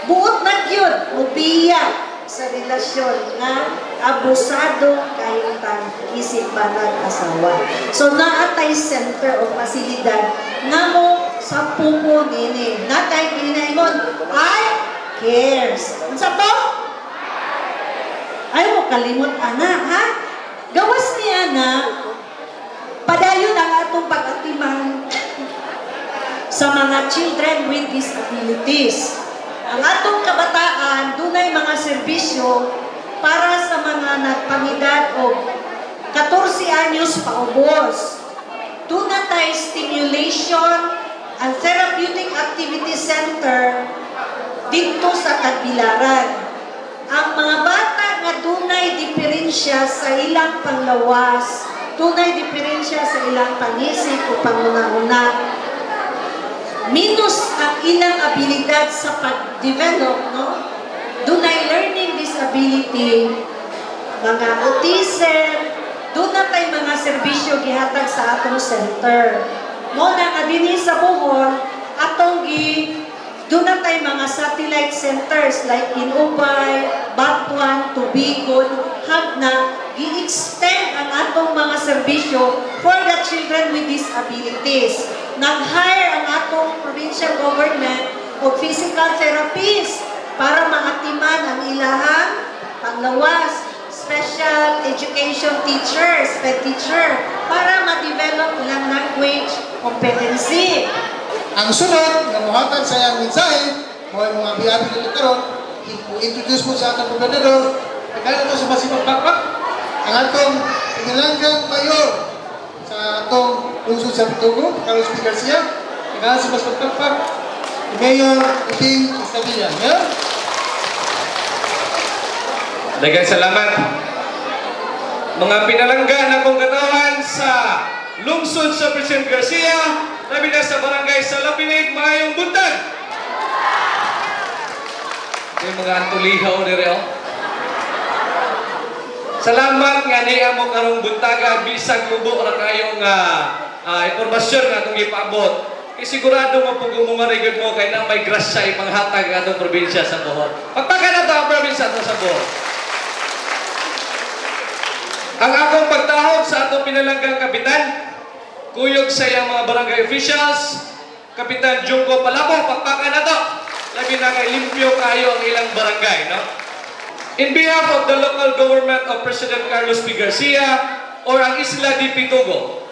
buot na gyud mubiya sa relasyon nga abusado kahimtang isip banag asawa. So naa tay center o pasilidad nga mo sa pupo nini. Natay ginaingon I cares. Unsa to? Ay mo kalimot ana ha? Gawas ni ana, padayon ang atong pag-atiman sa mga children with disabilities. Ang atong kabataan, dunay mga serbisyo para sa mga nagpangidad og 14 anyos paubos. Duna tay stimulation and therapeutic activity center dito sa Tagbilaran. Ang mga bata nga dunay diferensya sa ilang panglawas, dunay diferensya sa ilang pangisip o panguna-una, minus ang ilang abilidad sa pag-develop, no? Dunay learning disability, mga autism, doon na tay mga serbisyo gihatag sa atong center. Mo na nga dinhi sa Bohol, atong gi doon na tay mga satellite centers like in Ubay, Batuan, Tubigon, Hagna, gi-extend ang atong mga serbisyo for the children with disabilities. Nag-hire ang atong provincial government og physical therapists para maatiman ang ilahang panglawas, special education teacher, sped teacher, para ma-develop ilang language competency. Ang sunod nga mohatag sa iyang mensahe, mao ang mga biyabi nito karon, i-introduce mo sa atong gobernador, kaya ito sa masipag pakpak, ang atong pinalanggang mayor. sa atong lungsod sa Pitugo, Carlos P. Garcia. Kailangan sa mas pagpagpag, Mayor Uting Estavilla. Mayor? Daghang salamat. Mga pinalangga na kong katawan sa lungsod sa President Garcia, labi na sa barangay sa Lapinig, maayong buntag. Yung mga antulihaw ni oh. Salamat nga niya mo karong buntaga bisag ubo ra kayo nga impormasyon nga atong gipaabot. Kay sigurado mo pag umungarigon mo kay na may grasya ipanghatag ang atong probinsya sa Bohol. Pagpaka na to ang probinsya ato sa Bohol. Ang akong pagtahog sa atong pinalanggang kapitan, kuyog sa iyang mga barangay officials, Kapitan Junko Palabo, pagpaka na to. Labi na kay limpyo kayo ang ilang barangay, no? In behalf of the local government of President Carlos P. Garcia or ang Isla de Pitugo,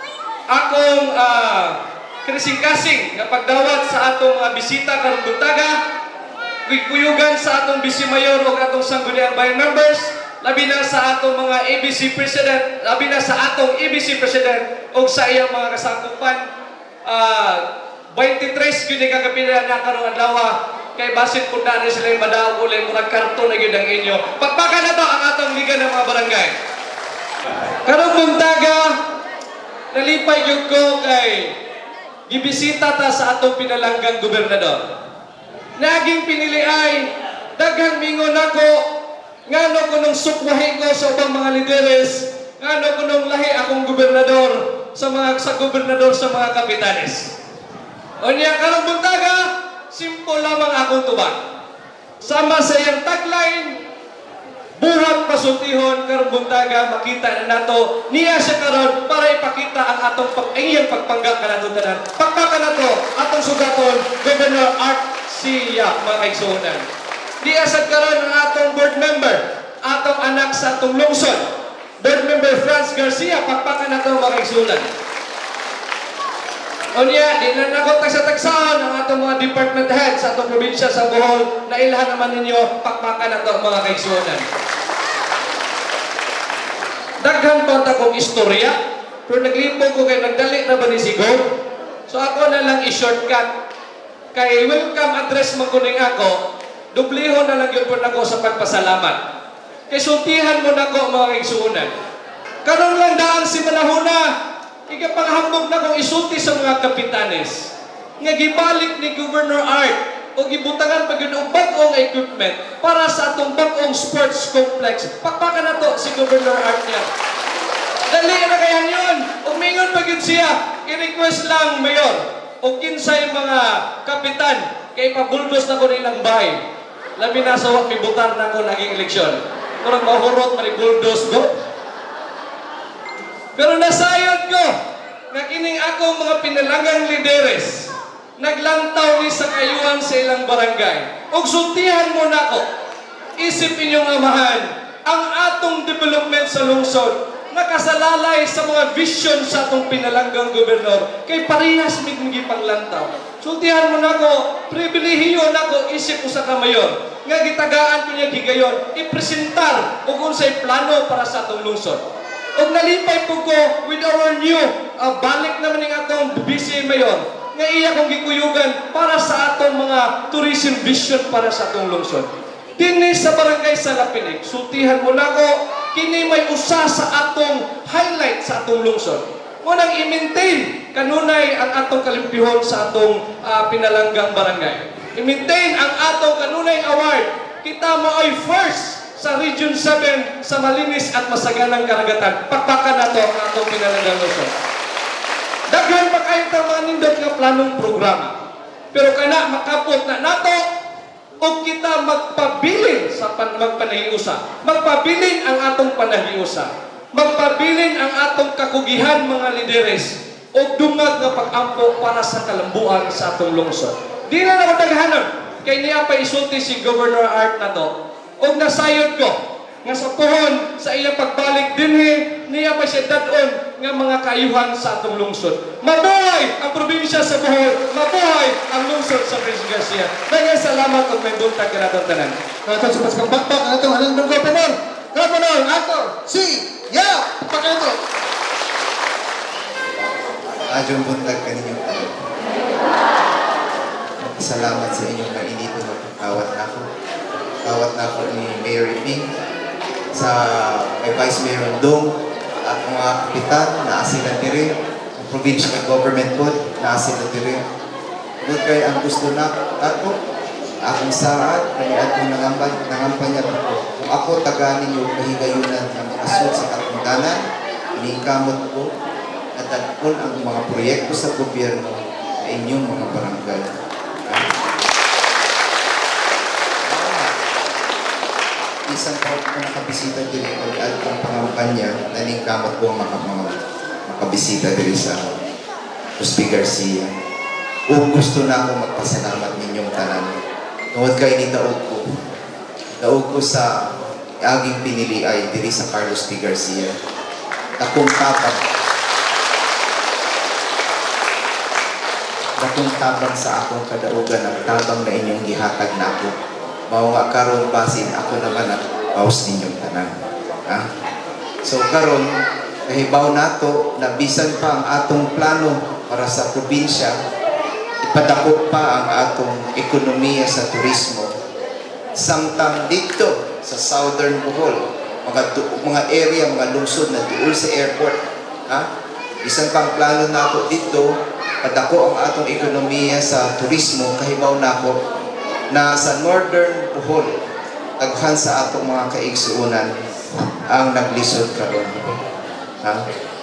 akong kasing-kasing nga pagdawat sa atong mga bisita karong buntaga, kuyugan sa atong Vice Mayor ug atong Sangguniang Bayan members, labi na sa atong mga ABC President, labi na sa atong ABC President ug sa iyang mga kasakupan. 23 gyud ni kagapila na karong adlaw kay basin pud na ni sila yung madaog uli murag karton na gyud ang inyo. Pagpaka na to ang atong liga ng mga barangay. Karong buntaga, nalipay gyud ko kay gibisita ta sa atong pinalanggang gobernador. Naging pinili ay daghang mingon nako ngano kunong sukwahi ko sa ubang mga lideres, ngano kunong lahi akong gobernador sa mga sa gobernador sa mga kapitanes. Unya karong buntaga, simple lamang akong tubag. Sama sa iyang tagline, buhat pasultihon karong buntaga makita na nato niya siya karon para ipakita ang atong pag ang iyang pagpangga kanato tanan. Pagpaka nato atong sugaton Governor Art C. Yap, mga kaigsuonan. Di asad karon ang atong board member, atong anak sa atong lungsod, Board member Franz Garcia, pagpaka nato mga kaigsuonan. Unya, di na nako tagsa-tagsaon ang atong mga department head sa atong probinsya sa Bohol na ilhan naman ninyo, pakpakan nato mga kaigsuonan. Daghan pa ta kong istorya, pero naglipong ko kay nagdali na ba ni Sigo? So ako na lang i-shortcut. Kay welcome address man kuning ako, dublihon na lang yun po nako sa pagpasalamat. Kay sultihan mo nako mga kaigsuonan. Karon lang daan si Manahuna, ikapanghambog na kong isulti sa mga kapitanes nga gibalik ni Governor Art o gibutangan pa gyud og bag-ong equipment para sa atong bag-ong sports complex. Pakpakan na to si Governor Art niya. Dali na kayan yun. Umingon pa gyud siya. I-request lang, Mayor, o kinsay mga kapitan, kay pabuldos na ko nilang bahay. Labi na sa wak mibutar na ko naging eleksyon. Murag mahurot maniguldos go. Pero nasayod ko nga kining ako mga pinalangang lideres naglantaw ni sa kayuhan sa ilang barangay. Og sultihan mo nako, isip inyong amahan, ang atong development sa lungsod nakasalalay sa mga vision sa atong pinalanggang gobernador kay parehas mig panglantaw. Sultihan mo nako, pribilehiyo nako isip usa ka mayor nga gitagaan ko niya gigayon ipresentar og unsay plano para sa atong lungsod. Og nalipay po ko with our new balik naman ning atong BC Mayor nga iya kong gikuyugan para sa atong mga tourism vision para sa atong lungsod. Dinhi sa barangay sa Lapinig, sultihan mo nako, kini may usa sa atong highlight sa atong lungsod. Munang i-maintain kanunay ang atong kalimpihon sa atong pinalanggang barangay. I-maintain ang atong kanunay award. Kita mo ay first sa Region 7 sa malinis at masaganang karagatan. Pakpakan nato ang atong pinalanggang lungsod. Daghan pa kayo ta mga nindot nga planong programa. Pero kana makapot na nato o kita magpabilin sa magpanahiusa. Magpabilin ang atong panahiusa. Magpabilin ang atong kakugihan mga lideres o dungag nga pag-ampo para sa kalambuan sa atong lungsod. Di na nako daghanon kay niya pa isulti si Governor Art nato og nasayod ko nga sa puhon sa iyang pagbalik dinhi niya pa siya dad-on nga mga kaayuhan sa atong lungsod. Mabuhay ang probinsya sa Bohol, mabuhay ang lungsod sa Prince Garcia. Daghang salamat ug may buntag kanatong tanan. Katong sa paskang bakbak, ang atong halangdong gobernador, Governor Arthur C. Yap! Pagkato! Maayong buntag kaninyong tanan. Salamat sa inyong mainiton na pagkawat nako. Kawat nako ni Mayor Iping, sa kay Vice Mayor Dong, at mga kapitan na sila diri, ang provincial government po na sila diri. Tungod kay ang gusto na ako, akong saad, kay atong nangampanya ko. Kung ako taga ninyo kahigayunan nga makasud sa katungdanan, iningkamot ko at dagkon ang mga proyekto sa gobyerno sa inyong mga barangay. Ah. Isang taon ko nakabisita diri kay atong pangampanya, naningkamot ko ang makabisita diri sa Rusby Garcia. Ug gusto na ako magpasalamat ninyong tanan. Tungod kay ni daog ko. Daog ko sa aging pinili ay diri sa Carlos P. Garcia. Dakong tabang. Dakong tabang sa akong kadaugan ang tabang na inyong gihatag nako. Mao nga karon basin ako naman ang paus ninyong tanan. Ha? So karon kahibaw nato na bisan pa ang atong plano para sa probinsya, ipadako pa ang atong ekonomiya sa turismo. Samtang dito sa Southern Bohol, mga area, mga lungsod na duol sa airport, ha? Bisan pang plano nato dito, padako ang atong ekonomiya sa turismo, kahibaw nako na sa Northern Bohol, daghan sa atong mga kaigsuonan ang naglisod karon. Ha?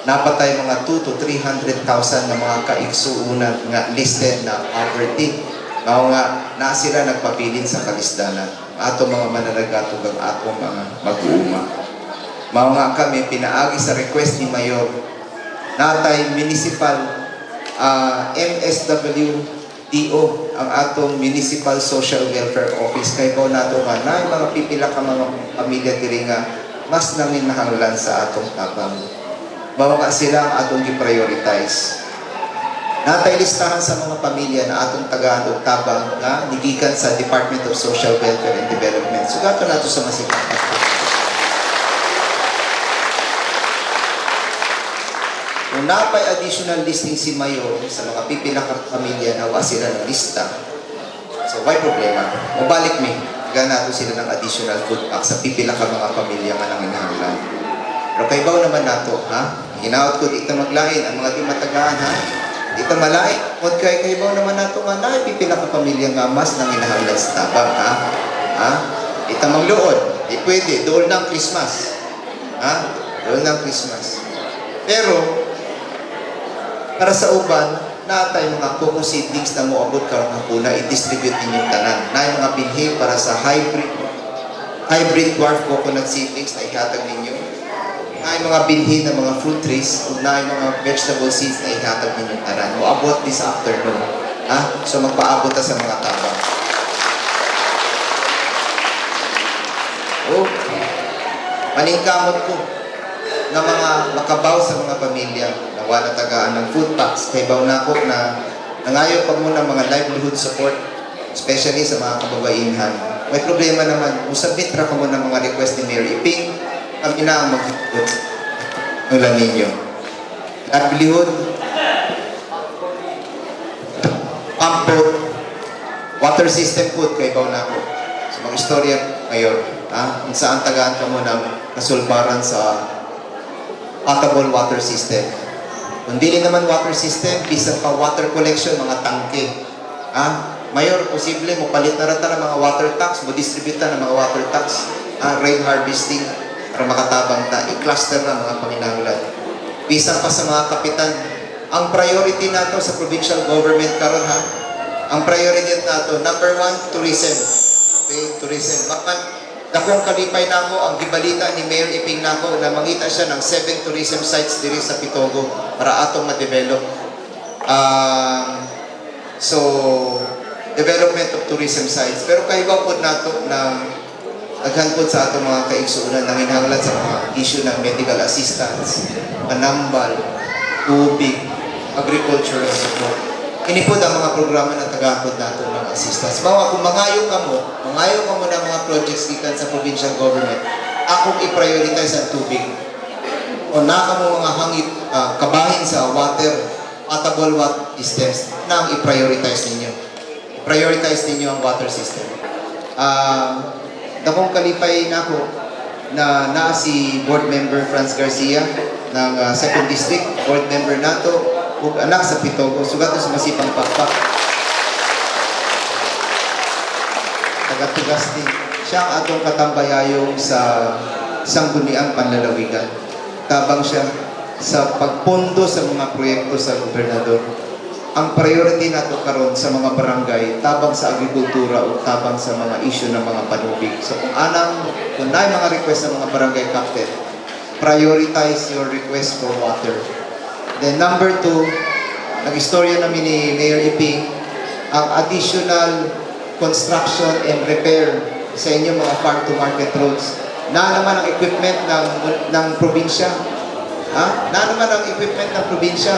Napatay mga 2 to 300,000 na mga kaigsuonan nga listed na poverty. Mao nga na sila nagpabilin sa kalisdanan. Ato mga mananagat ug ang atong mga mag-uuma. Mao nga kami pinaagi sa request ni Mayor natay municipal MSWDO ang atong Municipal Social Welfare Office kay ko nato nga naay mga pipila ka mga pamilya diri nga mas nanginahanglan sa atong tabang. Mao nga sila ang atong gi-prioritize. Natay listahan sa mga pamilya na atong tagaan og tabang nga nigikan sa Department of Social Welfare and Development. Sugaton nato sa masikat. Kung napay additional listing si Mayor sa mga pipila ka pamilya na wa sila ng lista, so why problema? Mobalik mi, nato sila ng additional food pack sa pipila ka mga pamilya nga nanginahanglan. Pero kay baw naman nato, ha? Hinaot ko dito maglain ang mga di matagaan, ha? Dito malain. Od kay kay baw naman nato nga naay pipila ka pamilya nga mas nanginahanglan sa tabang, ha? Ha? Ita magluod. Di pwede, dool ng Christmas. Ha? Dool ng Christmas. Pero para sa uban, natay mga coco seedlings na moabot karong hapuna, i-distribute ninyong tanan. Naay mga binhi para sa hybrid dwarf coconut seedlings na ihatag ninyo. Naay mga binhi na mga fruit trees ug naay mga vegetable seeds na ihatag ninyong tanan. Moabot this afternoon. Ha? So magpaabot ta sa mga tabang. Oh, maningkamot ko na mga makabaw sa mga pamilya na wala tagaan ng food packs. Kay baw nako na nangayo pa mo ng mga livelihood support, especially sa mga kababainhan. May problema naman, usabit ra ka mo ng mga request ni Mayor Iping, kami na ang mag-food ng ninyo. Livelihood, pump boat, water system food, kay baw nako. So mga istorya ngayon, ha? Kung saan tagaan ka mo ng kasulbaran sa potable water system. Kung dili naman water system, bisan pa water collection, mga tangke. Ah, Mayor, posible mo palit na rata ng mga water tanks, mo distribute ta ng mga water tanks, rain harvesting para makatabang ta, i-cluster na mga panginahanglan. Bisan pa sa mga kapitan, ang priority nato sa provincial government karon, ha. Ang priority nato, number 1, tourism. Okay, tourism. Bakit dakong kalipay nako ang gibalita ni Mayor Iping nako na mangita siya ng 7 tourism sites diri sa Pitogo para atong ma-develop. So, development of tourism sites. Pero kahibaw pod nato na daghan pod sa atong mga kaigsuonan nanginahanglan sa mga issue ng medical assistance, panambal, tubig, agricultural support. Ini pod ang mga programa na tagakod nato ng assistance. Mao kung mangayo ka mo ng mga projects gikan sa provincial government, akong i-prioritize ang tubig. O naka mo mga hangit kabahin sa water Potable water systems na ang i-prioritize ninyo. I-prioritize ninyo ang water system. Dakong kalipay nako na naa si board member Franz Garcia ng 2nd District, board member nato, ug anak sa Pitogo, sugato sa Masipang Pakpak. Tagatugas din. Siya ang atong katambayayong sa Sangguniang Panlalawigan. Tabang siya sa pagpondo sa mga proyekto sa gobernador. Ang priority nato karon sa mga barangay, tabang sa agrikultura o tabang sa mga issue ng mga panubig. So kung naay mga request sa mga barangay captain, prioritize your request for water. Then number two, nag-istorya namin ni Mayor Iping, ang additional construction and repair sa inyong mga farm to market roads. Na naman ang equipment ng probinsya. Ha? Na naman ang equipment ng probinsya.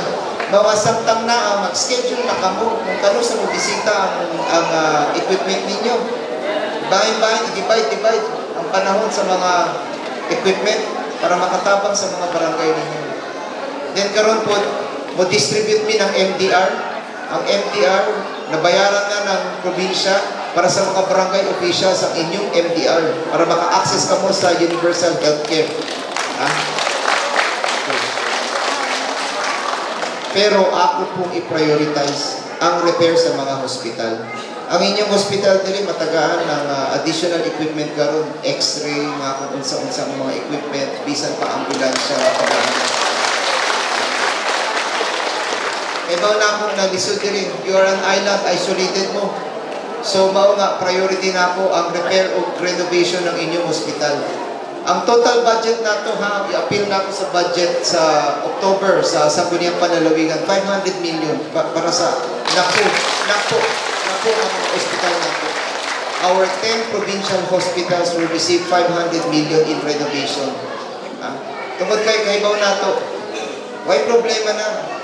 Mga samtang na ang mag-schedule na kamo kung kano sa mo bisita ang equipment ninyo. Bahin-bahin, divide, divide ang panahon sa mga equipment para makatabang sa mga barangay ninyo. Then karon po, mo distribute mi ng MDR. Ang MDR, nabayaran na ng probinsya para sa mga barangay officials ang inyong MDR para maka-access ka mo sa universal healthcare. Ha? Okay. Pero ako pong i-prioritize ang repair sa mga hospital. Ang inyong hospital diri matagaan ng additional equipment karon, x-ray, mga kung unsa-unsa ang mga equipment, bisan pa ambulansya, matagaan. Eh mao na akong nalisod diri, you are an island, isolated mo. So mao nga priority na ako ang repair o renovation ng inyong hospital. Ang total budget nato ha, i-appeal na ako sa budget sa October sa Sangguniang Panlalawigan, 500 million para sa napo, napo, napo ang mga ospital nato. Our 10 provincial hospitals will receive 500 million in renovation. Ha? Tungod kay kahibaw nato, why problema na?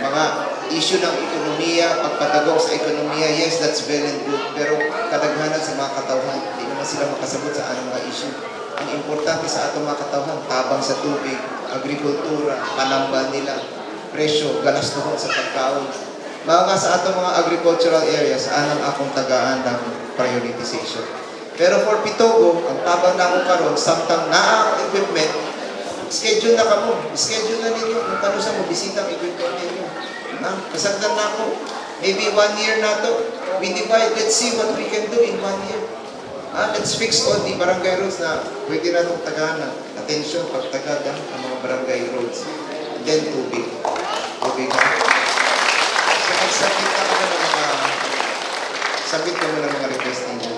Mga issue ng ekonomiya, pagpatagok sa ekonomiya, yes, that's well and good. Pero kadaghanan sa mga katawhan, hindi naman sila makasabot sa anong mga issue. Ang importante sa atong mga katawhan, tabang sa tubig, agrikultura, panamba nila, presyo, galastuhon sa pagkaon. Mga sa atong mga agricultural areas, anang akong tagaan ng prioritization. Pero for Pitogo, ang tabang na ako karon, samtang naa ang equipment, schedule na kamo. Schedule na ninyo kung kano sa mo bisita ang equipment ninyo. Ha? Kasagdan na ako. Maybe one year na to. We divide. Let's see what we can do in one year. Ah, let's fix all the barangay roads na pwede na itong tagaan ng attention pagtagad ang mga barangay roads. And then tubig. Tubig ha. So magsabit na kamo ng mga sabit kamo ng mga request ninyo.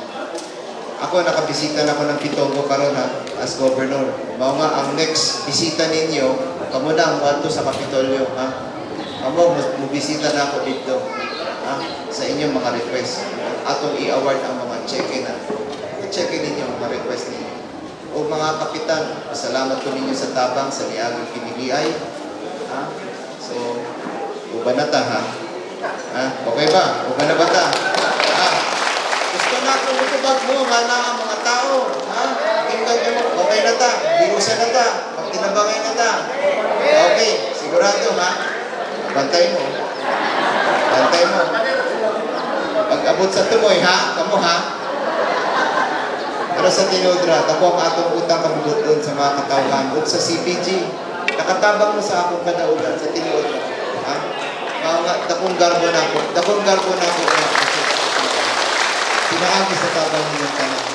Ako, nakabisita na ako ng Pitogo karon ha, as governor. Mao nga, ang next bisita ninyo, kamo na ang muadto sa Kapitolyo, ha? Kamo, mubisita na ako dito, ha? Sa inyong mga request. Atong i-award ang mga cheque na. I-cheque ninyo ang mga request ninyo. O mga kapitan, pasalamat ko ninyo sa tabang sa niaging kiniliay. Ha? So, uban na ta, ha? Ha? Okay ba? Uban na ba ta? Ha? Gusto na ako mutubag mo, nga na ang mga tao. Ha? Tingnan nyo, okay na ta. Birusan na ta. Pagtinabangay na ta. Okay, sigurado ha? Bantay mo. Bantay mo. Pag abot sa tumoy, ha? Kamo ha? Pero sa tinudra, dako ang atong utang kabubuton sa mga katawhan ug sa CPG. Nakatabang mo sa akong kadaugan sa tinudra. Ha? Mao nga, dakong garbo na ako. Dakong garbo na ako. Pinaagi sa tabang ninyong tanan.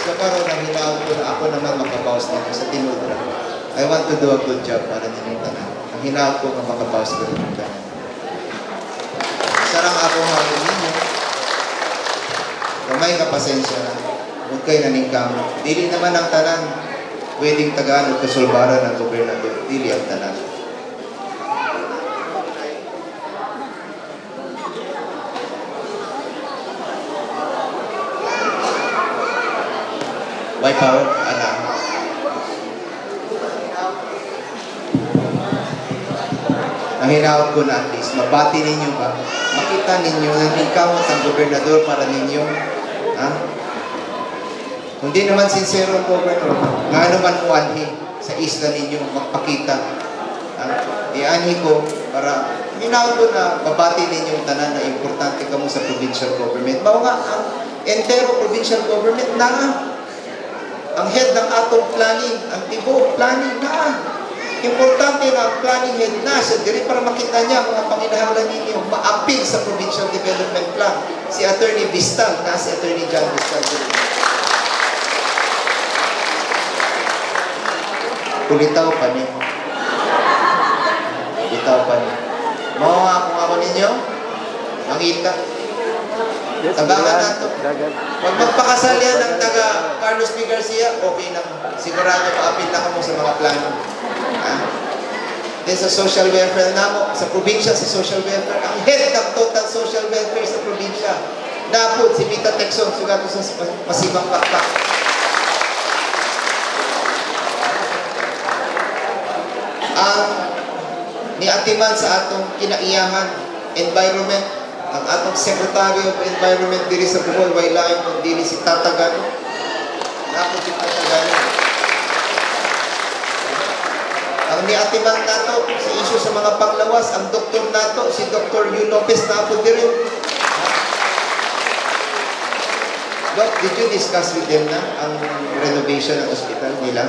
So karon ang hinaot ko na ako naman makabawas ninyo sa tinudra. I want to do a good job para ninyong tanan. Ang hinaot ko nga makabawas ko ninyong tanan. Sarang ako hawin ninyo. Gamay nga pasensya na. Huwag kayo naningkamot. Dili naman ang tanan pwedeng tagaan o kasulbaran ng gobernador. Dili ang tanan. Why power? Ana. Ang hinaot ko na at least, mabati ninyo ba? Makita ninyo na ningkamot ang gobernador para ninyo. Ha? Kung di naman sincero ang gobernador, nga naman mo anhi sa isla ninyo, magpakita. Ha? Ianhi ko para Hinaot ko na mabati ninyong tanan na importante kamo sa provincial government. Mao nga ang entero provincial government na ang head ng atong planning, ang tibuok planning na. Importante na ang planning head na siya diri para makita niya ang mga panginahanglan ninyo, maapil sa Provincial Development Plan. Si Attorney Vistal, na si Attorney John Vistal diri. Kulitaw pa ni. Kulitaw pa ni. Mao nga kung ako ninyo, mangita. Tabangan nato. Pag magpakasal yan ng taga Carlos P. Garcia, okay na. Sigurado maapil na kamo sa mga plano. Ha? Then sa social welfare namo, sa probinsya, sa social welfare, ang head ng total social welfare sa probinsya, napod si Mita Texon, sugato sa masibang pakpak. Ang niatiman sa atong kinaiyahan, environment, ang atong Secretary of Environment diri sa Bohol, way lain kung dili si Tata Gano. Napod si Tata Gano. Ang niatiman nato sa issue sa mga panglawas, ang doktor nato, si Dr. Yu Lopez, napod diri. Doc, did you discuss with them na ang renovation ng ospital nila?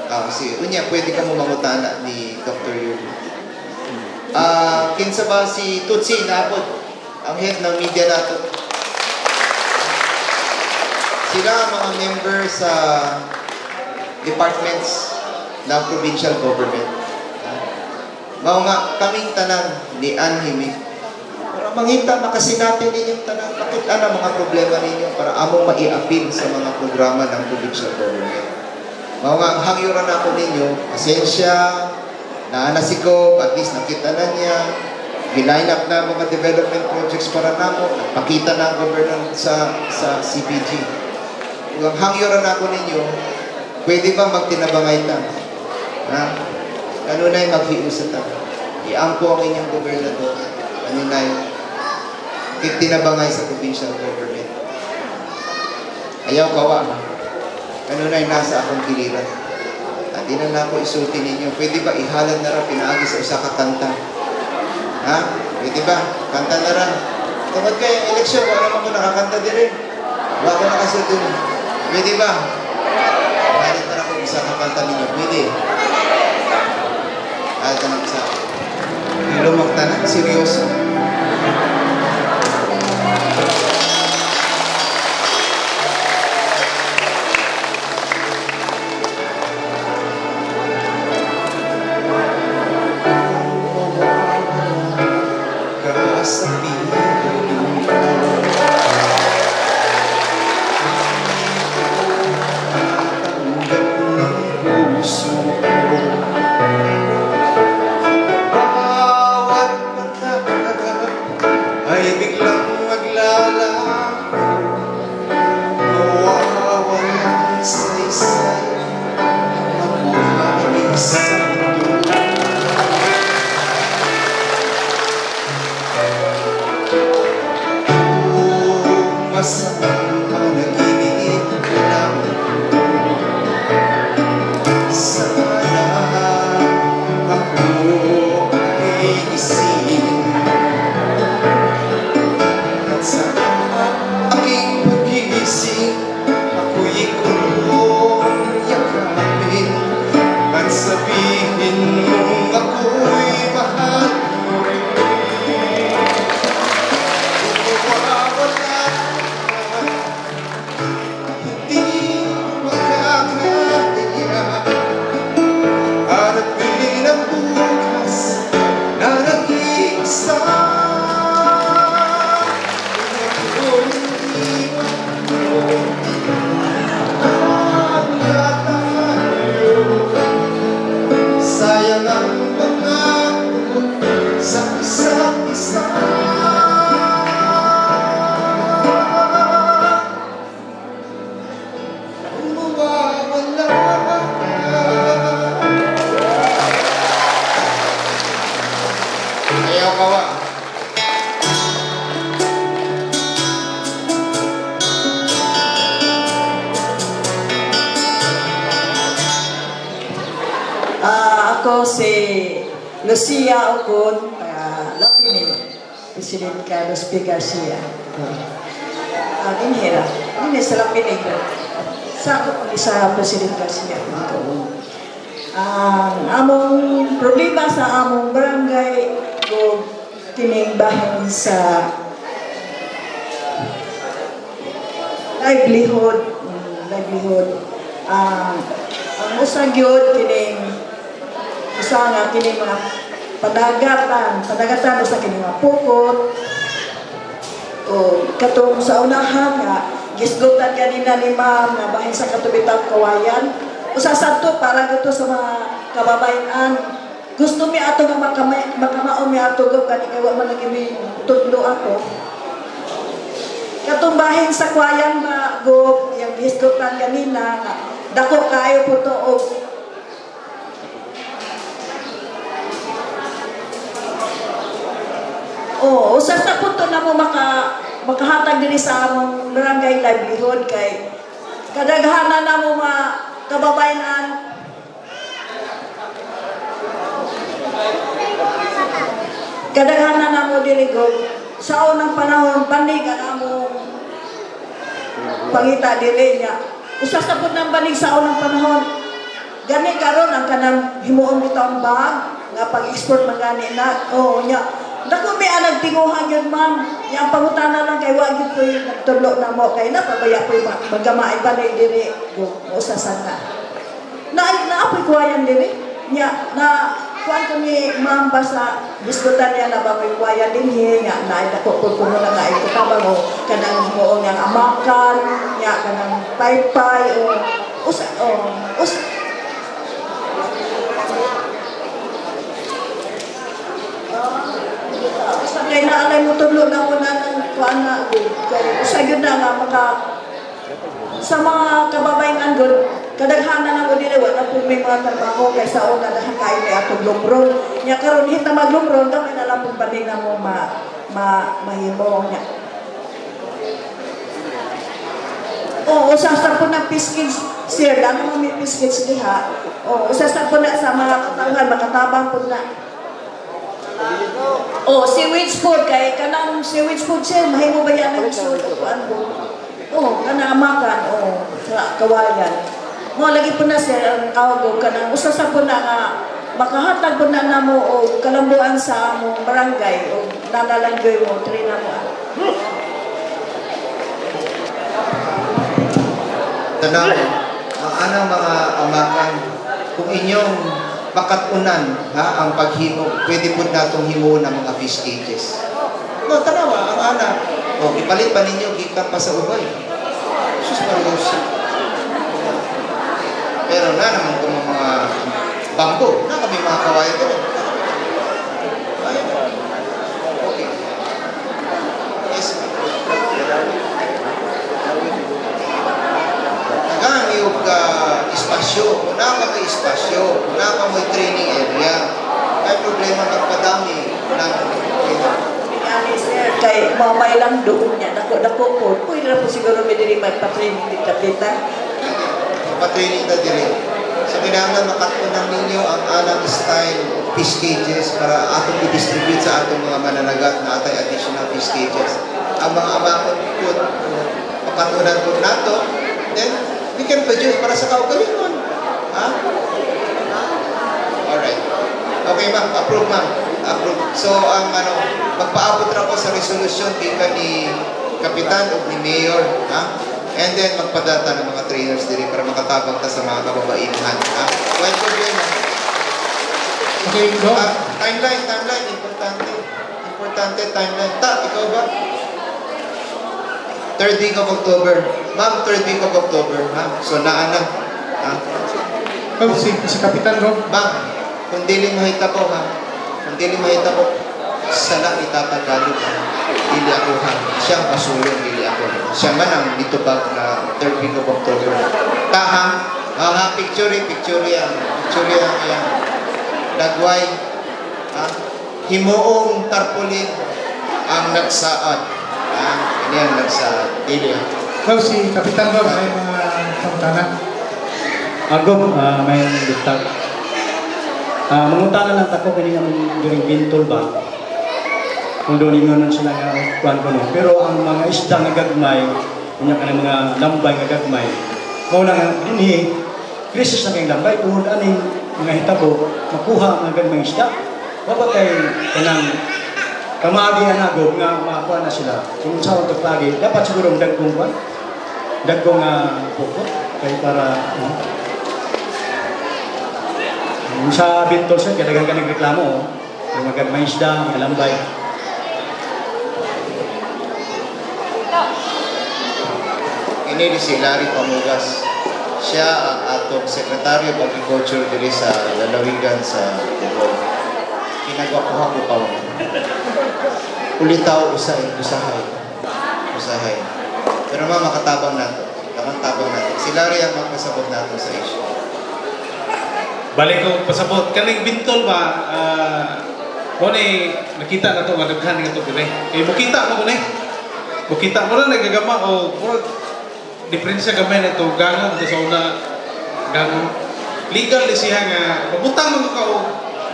Ah, si unya, pwede ka mo mangutana ni Dr. Yu. Ah, kinsa ba si Tutsi napod ang head ng media nato. Sila ang mga member sa departments ng provincial government. Mao nga kaming tanan ni Anhimi para mangita makasinati ninyong tanan, makita na mga problema ninyo para among mai-appeal sa mga programa ng provincial government. Mao nga ang hangyuran nako ninyo, pasensya, naa na si Gob, at least nakita na niya, giline up na mga development projects para namo, nagpakita na ang governor sa CBG. Ug ang hangyuran nako ninyo, pwede ba magtinabangay ta? Ha? Kanunay maghiusa ta. Iampo ang inyong gobernador. Kanunay tinabangay sa provincial government. Ayaw kawa. Kanunay nasa akong giliran. At di na ako isulti ninyo. Pwede ba ihalan na ra pinaagi sa usa ka kanta? Ha? Pwede ba? Kanta na ra. Tungod kay eleksyon, wala naman ko nakakanta diri. Wala ko nakasulti. Pwede ba? Ihalan na ra ko usa ka kanta ninyo. Pwede. Ihalan na usa. Hello, magtanan. Seryoso. Ka sa piling ko. Tatanggap ng puso ko. Bawat panatag ay biglang maglalaho, mawawalan sa saysay ang mabuhay sa mundo. Kung masamang panaginip lang ito, sana ako ay gising. At sa aking paggising, ako'y iyong yakapin at sabihin mong ako'y mahal mo rin. Mawawala ka, hindi makakaya. Hanapin ang bukas na nag-iisa. Kung iniwan mo ang tayo, sayang ang pangako sa isa't isa. Kung mawawala ka. Ayaw kawa. Ah, ako si Lucia Ocon, taga President Carlos P. Garcia. Inhera, hindi sa Lapinig. Sakop ni sa President Garcia. Ang among problema sa among barangay o kining bahin sa livelihood. Ang usa gyud kining usa nga kining mga padagatan usa kining mga pukot o katong sa unahan nga gisgutan kanina ni ma'am nga bahin sa Katubitaw Kawayan, usa sadto para gito sa mga kababayan. Gusto mi ato nga makamao mi ato go kani kay wa man lagi mi tudlo ako katong bahin sa kwayan ba go yung gisgutan kanina nga dako kaayo po to og. Oo, usa sa punto na mo makahatag diri sa among barangay livelihood kay kadaghanan na mo mga kababayan. Kadaghanan na mo diri go sa unang panahon banig ang among pangita diri niya. Usa sa pud ng banig sa unang panahon, gani karon ang kanang himuon bitaw ang bag nga pag-export man gani na. Oo nya, dako mi ang nagtinguha gyud, ma'am. Nya ang pangutana lang kay wa gyud koy nagtudlo na mo kay napabaya koy magamaay balay diri go usa sana na naapoy kuwayan diri nya na kuan ko ni ma'am ba sa diskutan niya na ba may kuwayan dinhi nya na dako ko kuno na nga ikatabang o kanang himuon nga amakan nya kanang paypay o usa o us. Sa kay naalay mo tudlo na mo na ng kuan na kay usa gyud na nga maka sa mga kababayan gud kadaghanan na ko dili wala po may mga trabaho kay sa una daghan kayo may atong lumron nya karon hita maglumron gamay na lang pud banig na mo ma, ma mahimo nya. Oo, usa sa po ng fish sir, ano mo may fish diha. Oo, usa sa po na sa mga katawhan makatabang po na. Oh, seaweed food kay kanang seaweed food sir, mahimo ba yan ang isod o kuan mo? Oh, kanang amakan, oh, sa kawayan. Mo lagi po na sir ang awag kanang usa sa po na nga makahatag po na namo og kalambuan sa among barangay o nalalanggoy mo train na mo. Tanaw, ang anang mga amakan, kung inyong makatunan ha, ang paghimo, pwede po natong himuon ang mga fish cages. No, tanawa, ang ana. O, ipalit pa ninyo, gikan pa sa ubay. Sus, Marius. Pero na naman kung mga bamboo, na kami mga kawayan doon. Ay, okay. Yes, ma'am. Daghang iyong espasyo, una ka may espasyo, una ka may training area. Kaya problema magpadami ng Ani sir, kay mamay lang doon niya, dako-dako po. Pwede na po siguro may diri magpa-training di kapitan. Pa-training na dire. So kinahanglan makatunan ninyo ang anang style of fish cages para atong i-distribute sa atong mga mananagat na atay additional fish cages. Ang mga amakon po, makatunan po nato, then we can produce para sa kaugalingon. Ha? Alright. Okay ma'am, approve ma'am. Approve. So ang ano, magpaabot ra ko sa resolution gikan ni Kapitan o ni Mayor, ha? And then magpadata ng mga trainers diri para makatabang ta sa mga kababaihan, ha? Walang problema. Okay, go. Ah, timeline, timeline, importante. Importante timeline. Ta, ikaw ba? Third week of October. Ma'am, third week of October, ha? So naa na. Ha? Oh, si Kapitan Rob. Ma'am, kung dili mahitabo ha, kung dili mahitabo, sala itatagalog ha. Dili ako ha. Siya ang pasulong, dili ako. Siya man ang nitubag na third week of October. Ta ha, ha, ha, picture, picture yan. Picture yan, yan. Lagway, ha? Himuong tarpaulin ang nagsaad. Ha? Ini ang nagsaad. Dili ha. Oh, si Kapitan Rob may mga pangutana. Agom, may dugtag. Mangutana lang tako kini among during Bintol ba. Kung doon ingonon sila nga kuan kuno. Pero ang mga isda nga gagmay, unya kanang mga lambay nga gagmay. Mao na nga dinhi krisis na kay lambay tungod aning mga hitabo makuha ang mga gagmay isda. Wa ba kay kanang kamaagi ang agob nga makuha na sila. Kung sa atong pagi, dapat siguro ang dagkong kuan, dagkong pukot kay para no? Yung sa Bintol sir, kaya daghan ka nagreklamo, oh. Yung magagmay isda, mga lambay. Ini ni si Larry Pamugas. Siya ang atong Secretary of Agriculture diri sa lalawigan sa Bohol. Pinagwapuha ko pa. Ulitaw usay, usahay. Usahay. Pero ma, makatabang nato. Lakang tabang nato. Si Larry ang magpasabot nato sa issue. Balik ko pasabot kaning bintol ba mo ni nakita na to nga daghan nga to dire. Kay mukita mo ni. Mukita mo na nagagama o murag diferensya gamay na ito gangong to sa una gangong legal ni siya nga mabutang mo ka og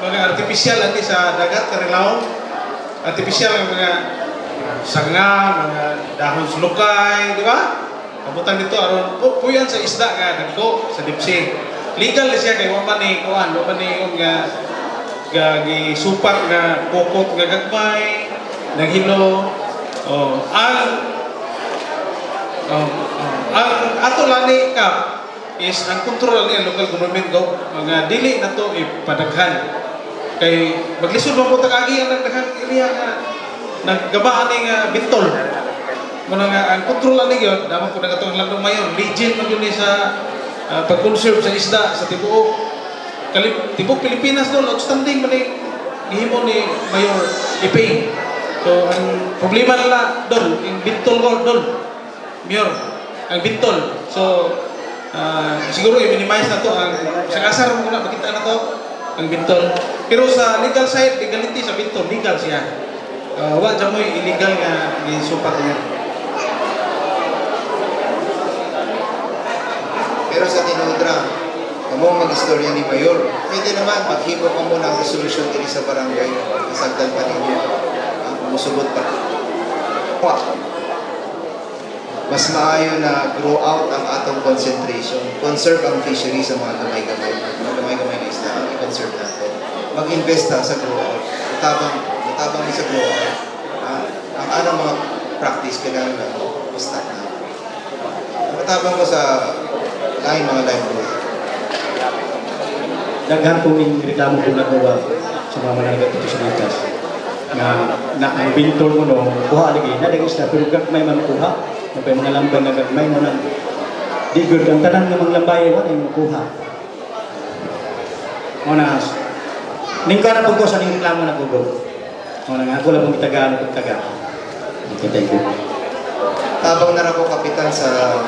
mga artificial ani sa dagat karilaw, artificial nga mga sanga, mga dahon sulukay, di ba? Mabutang dito aron puyan sa isda nga dagko sa deep sea. Legal ni siya kay wa man ni kuan, wa man ni ingon nga nga gisupak nga pokot nga gagmay, naghilo. Oh, ang ato lani ka is ang kontrol ni ang local government go mga dili na to ipadaghan kay maglisod man po tag-agi ang nagdaghang area nga naggabaan ni nga bintol muna nga ang kontrol ani gyud damo po na ang landong mayon legend man gyud ni sa pag-conserve sa isda sa tibuok tibuok Pilipinas doon outstanding man ni gihimo ni Mayor Iping. So ang problema nila dol yung bintol ko dol Mayor ang bintol. So siguro i-minimize na to ang sa asar mo na makita na to ang bintol. Pero sa legal side, legality sa bintol, legal siya. Wa dyan mo illegal nga gisupat niya. Pero sa tinuod ra, kamo mag-istorya ni Mayor, pwede naman maghimo ka muna ang resolusyon diri sa barangay, masagdan pa ninyo. Musugod pa. Pa. Mas maayo na grow out ang atong concentration. Conserve ang fishery sa mga gamay-gamay. Mga gamay-gamay na isda, ang i-conserve natin. Mag-invest ta sa grow out. Matabang, matabang ni sa grow out. Ang anong mga practice kailangan na basta na. Matabang ko sa lain mga livelihood. Daghan po ning reklamo po nagawa sa mga mananagat dito sa Likas. Nga na ang bintol mo no, kuha lagi, na lagi sila, pero gagmay man kuha. Napay mga lambay nga gagmay mo nang di good ang tanan nga mga lambay wala yung makuha. Mo na ning kana po ko sa ning reklamo na kugo. Mo na nga ako lang pong itagaan at taga. Okay, thank you. Tabang na ra ko kapitan sa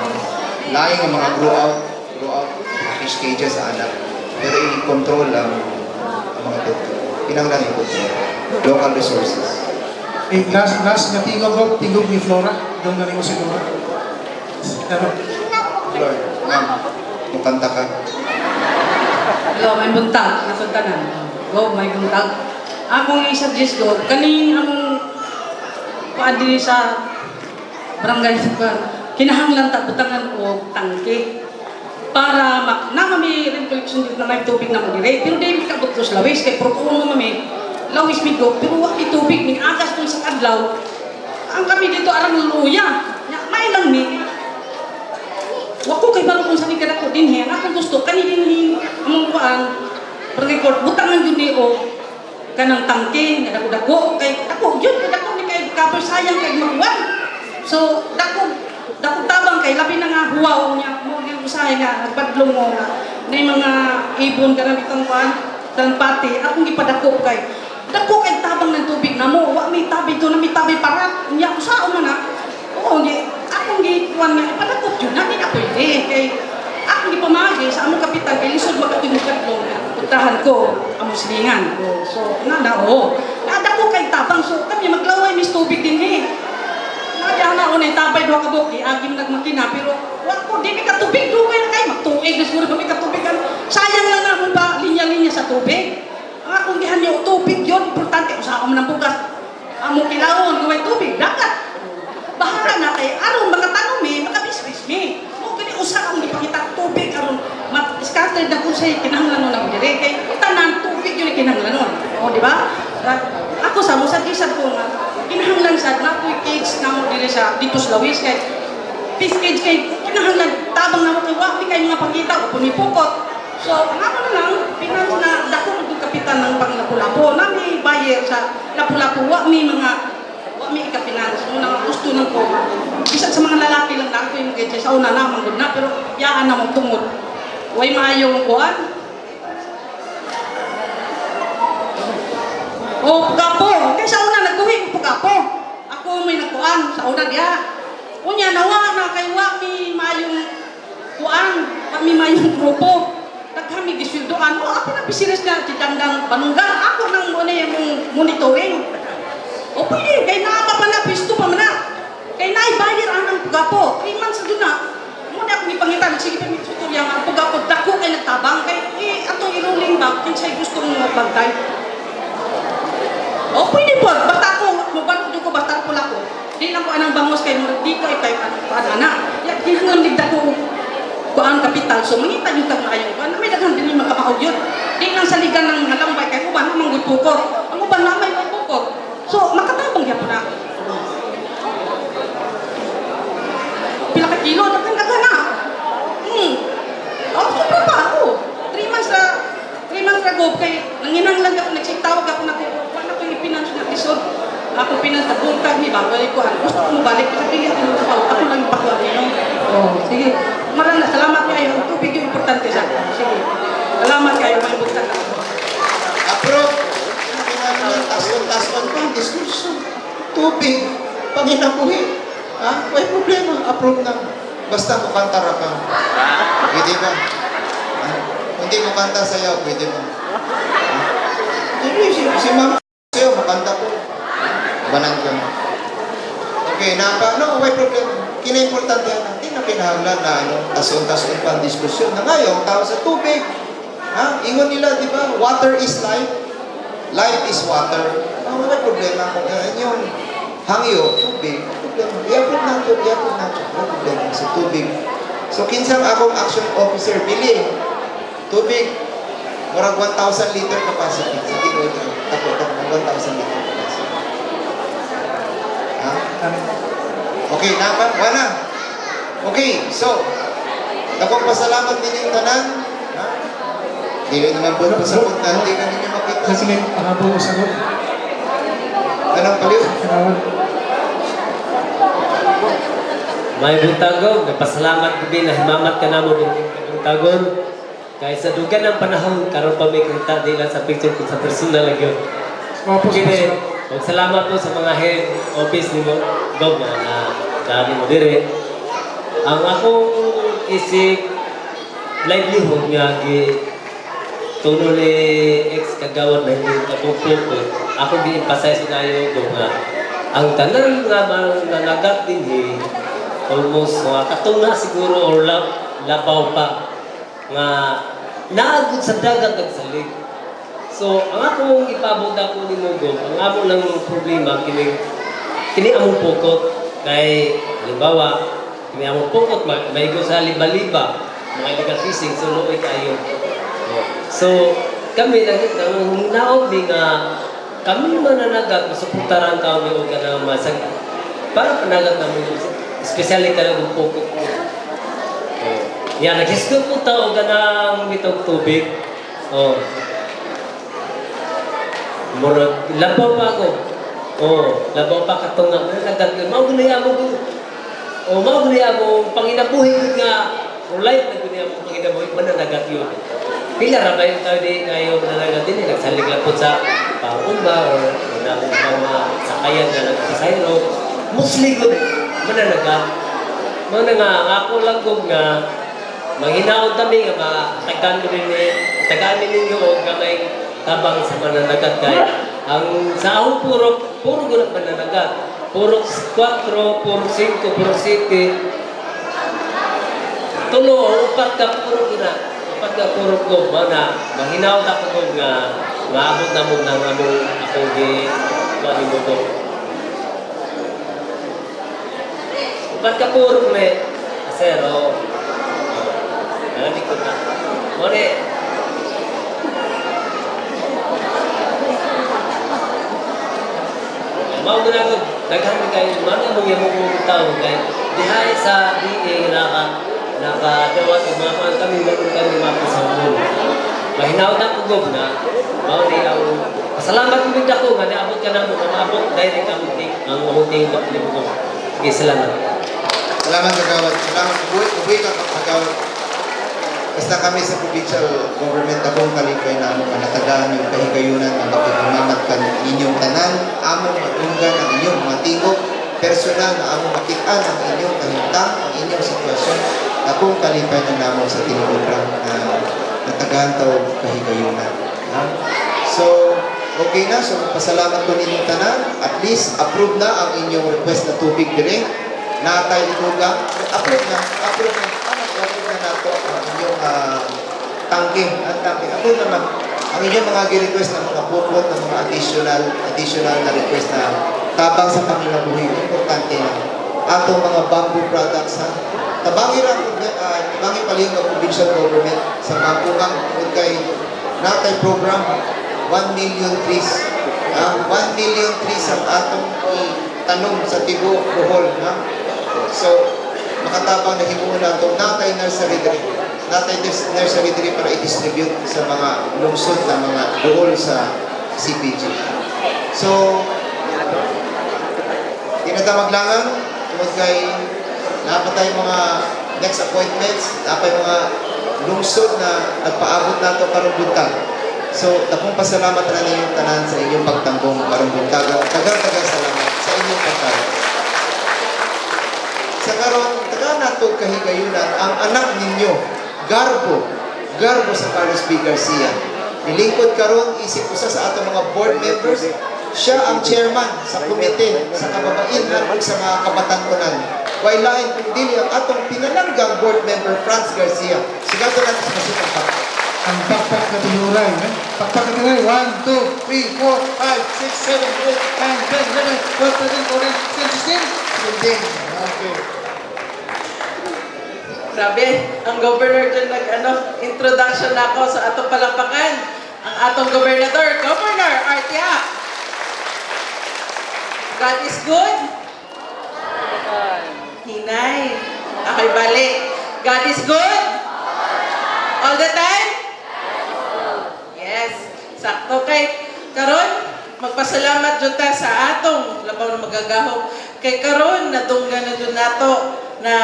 laing ang mga grow out fish cages sa anak. Pero i-control ang mga bintol. Pinanglan i-control. Local resources. Eh, last, last nga tingog ko, tingog ni Flora. Doon na rin mo si Flora. Ano? Lord, ma'am, mukanta ka. Hello, may buntag, natong tanan. Go, may buntag. Akong i-suggest ko, kaning among kuan dinhi sa barangay sa kinahanglan ta butangan og tangke para mak na mami rin collection dito na may tubig na mo dire pero di mi kabot ko sa lawis kay pro uno mami lawis mi go pero wa mi tubig ning agas tong sa kadlaw ang kami dito arang luya nya may lang mi. Wa ko kay balo kung sa ni kadako dinhi. Ang akong gusto kani dinhi among kuan record butangan gyud ni og kanang tangke nga dako-dako kay dako gyud kay dako ni kay cover sayang kay magwan. So dako dako tabang kay labi na nga huwaw niya mo gyud usahay nga nagbadlong mo nga nay mga ibon kanang itang kuan pati akong gipadako kay dako kay tabang ng tubig namo wa may tabi do na may tabi para nya usaon man na. Oo, gi akong gikuan nga ipadakop jud na di na pwede kay akong gipamagi sa among kapitan kay lisod makatungod nga puntahan ko among silingan ko. So na na oo. Nadako kay tabang so kami maglaway mis tubig dinhi. Nadiha na unay tabay duha ka buok giagi man nagmakina pero wa ko di mi katubig dugay na kay magtuig na siguro kami katubigan. Sayang lang na ba linya-linya sa tubig. Ang akong gihanyo tubig yon importante usaha man ang bugas. Among kilawon, kung may tubig, dagat. Bahala na kay aron makatanom mi, makabisbis mi. Mo gani usa akong gipangita tubig aron ma-scattered na kung sa'y kinahanglanon ako dire kay tanan tubig yun ang kinahanglanon. O, di ba? Ako sa mo sa gisad ko nga kinahanglan sad na ako'y cage na mo dire sa dito sa Lawis kay fish cage kay kinahanglan tabang na mo kay wa mi kay mga pangita o punipukot. So, ang ako na lang, pinans na dako ng kapitan ng panglapu-lapo. Nami buyer sa lapu-lapu, wa mi mga wa mi ikapinans mo na gusto nang ko. Bisan sa mga lalaki lang na ako yung gadget sa una na manggod na pero yaan na mong tungod. Way maayo ang kuan. O pugapo, kay sa una nagbuhi ko pugapo. Ako may nagkuan sa una diha. Unya nawa na kay wa mi maayong kuan, wa mi maayong grupo. Daghan mi gisweldoan. O ako na business na si Dandang Banungga. Ako nang mo na yung monitoring. O pwede, kay naa pa na, pisto pa man na. Kay naay buyer anang pugapo. 3 months na doon na. Muna ako ni pangitan, sige pa mi tutorial ang pugapo, dako kay nagtabang. Kay eh, atong iruling ba, kinsay gustong magbantay. O pwede po, basta ako, mabalik ko, basta ako lako. Di lang ko anang bangos kay murag di ko kay kuan ana. Ya kinahanglan digda ko kuan kapital. So mangita yung tag maayo. Kuan may daghan dinhi makamaog yun. Di lang saligan ng mga lambay kay uban man gud pukot. Ang uban na may pukot. So makatabang gyapon na. Pila ka kilo daghan daghan na. Oh, sobra pa ako. 3 months na, 3 months na go, kay nanginang lang ako, nagsitawag ako na ko, wala ko yung pinans na lisod. Ako pinans na buntag ni ba, wala ko, gusto ko mabalik, kasi dili ako magpapaw, ako lang yung pakuha ninyo. Oh, sige. Maraming salamat kayo. Ang tubig yung importante sa akin. Sige. Salamat kayo, may buntag ako. Approve. Tason-tason pa ang diskurso. Tubig, panginabuhi. Ha? May problema. Approve na. Basta mukanta ra ka. Pwede ba? Ha? Kung di mo kanta sa'yo, pwede ba? Ha? Hindi, si ma'am sa'yo, makanta po. Banan ka mo. Okay, napa, no, may problema. Kina-importante yan. Hindi na kinahanglan na ano, tason-tason pa ang diskusyon. Na ngayon, tao sa tubig. Ha? Ingon nila, di ba? Water is life. Life is water. Ano may problema kung yun yung hangyo, tubig, problema. I-approve natin, i-approve natin. May problema sa tubig. So, kinsang akong action officer, bili. Tubig, murag 1,000 liter capacity. Sa tinuod na, tako, tako, 1,000 liter capacity. Ha? Okay, napa? Wala. Okay, so, dakong pasalamat ninyong tanan. Ha? Dili naman po pasabot na hindi na ninyo makita. Kasi may pangabo ko sagot. Anong paliw? Kanawan. May buntagong, nagpasalamat ko din na himamat ka namo din kabuntagon. Kay sa dugan ng panahon, karon pa may kita di lang sa picture kung sa personal lang yun. Opo, Kini, og salamat po sa mga head office nimo, Gov, na na dali mo dire. Ang akong isip livelihood nga gi tuno ni ex kagawad na hindi kapupukot, ako gi-emphasize na yun nga ang tanan nga mananagat dinhi almost mga katunga siguro or labaw pa nga naagod sa dagat nagsalig. So, ang akong ipabot ako ni Mugong, ang amo lang problema kini kini among pukot kay halimbawa kini among pukot maigo sa liba-liba mga illegal fishing, so luoy kayo. Oh. So, kami nang naog ni nga kami mananagat masuportaran kami og kanang masag para panagat namo especially kanang pukot. Oh. Yan, naghisgot po tao kanang bitog tubig. Oh. Murag labaw pa ako. Oh, labaw pa katunga mananagat yun. Mao gud amo ko. Oh, mao gud amo panginabuhi gud nga o life na gud amo panginabuhi mananagat yun. Pila ra ba yung tao di ngayon mananagat din eh, nagsalig lang po sa paumba or mga mga sakayan na nagpasayro. Mostly gud mananagat. Mao na nga ang ako lang gud nga manghinaot kami nga matagaan ko ni tagaan ninyo og gamay tabang sa mananagat kay ang sa akong puro puro gud ang mananagat, puro 4, puro 5, puro 7, tulo o upat ka puro gud na, upat ka puro ko. Mao na manghinaot ako gud nga maabot na mo nang among akong gi kuan nimo ko. Apan kapuro me, sir, oh. Nani ko na. Mo ni, mao gud ako daghan kay mao na mong yamo kong tao kay dihay sa DA naka dawat og mga kuan kami meron kami mapasambol. Mahinaw na ko, Gob, na mao ni ang pasalamat ko gid ako nga naabot ka namo, nga maabot direct ang ting ang among tingog nimo ko. Sige, salamat. Salamat, Kagawad. Salamat. Uwi, uwi ka, Kagawad. Basta kami sa provincial government, akong kalipay na among kanatagaan yung kahigayunan ng makihimamat kan inyong tanan, among madunggan ang inyong mga tingog, personal na among makitaan ang inyong kahimtang, ang inyong sitwasyon. Akong kalipay na namo sa tinuod ra na natagaan ta og kahigayunan. Ha? So, okay na. So, pasalamat ko ninyong tanan. At least, approve na ang inyong request na tubig dire. Natay ituga. Approve na. Approve na. Ano, approve na nato ang inyong tangke. Ang tangke. Approve naman. Ang inyong mga gi-request na mga pupot, na mga additional na request na tabang sa panginabuhi. Importante na. Atong mga bamboo products, ha? Tabangi ra, tabangi palihog ang provincial government sa bamboo kang tungod kay natay program 1 million trees. 1 million trees ang atong itanom sa tibuok Bohol. Ha? So, makatabang na himuon nato natay nursery diri. Natay nursery diri para i-distribute sa mga lungsod na mga duol sa CPG. So, di na ta maglangan tungod kay napatay mga next appointments, napay mga lungsod na nagpaabot nato karong buntag. So, dakong pasalamat na ninyong tanan sa inyong pagtanggong karong buntag. Daghang-daghang salamat sa inyong pagtawag. Sa karon, taga nato kahigayunan ang anak ninyo, Garbo, Garbo sa Carlos B. Garcia. Nilingkod karon isip usa sa atong mga board members, siya ang chairman sa komite sa kababaihan ug sa mga kabatan-onan. Way lain kung dili ang atong pinalanggang board member Franz Garcia. Sigato natin sa masutang pakpak. Ang pakpak na tinuray. Eh? Pakpak na tinuray. 1, 2, 3, 4, 5, 6, 7, 8, 9, 10, 11, 12, 13, 14, 15, 16, 17. Okay. Grabe, ang governor dyan nag ano, introduction na ako sa atong palakpakan. Ang atong gobernador, Governor Art Yap. God is good. Hinay. Ako'y balik. God is good? All the time? Yes. Sakto kay karon magpasalamat jud ta sa atong labaw na magagahom kay karon nadunggan na jud nato na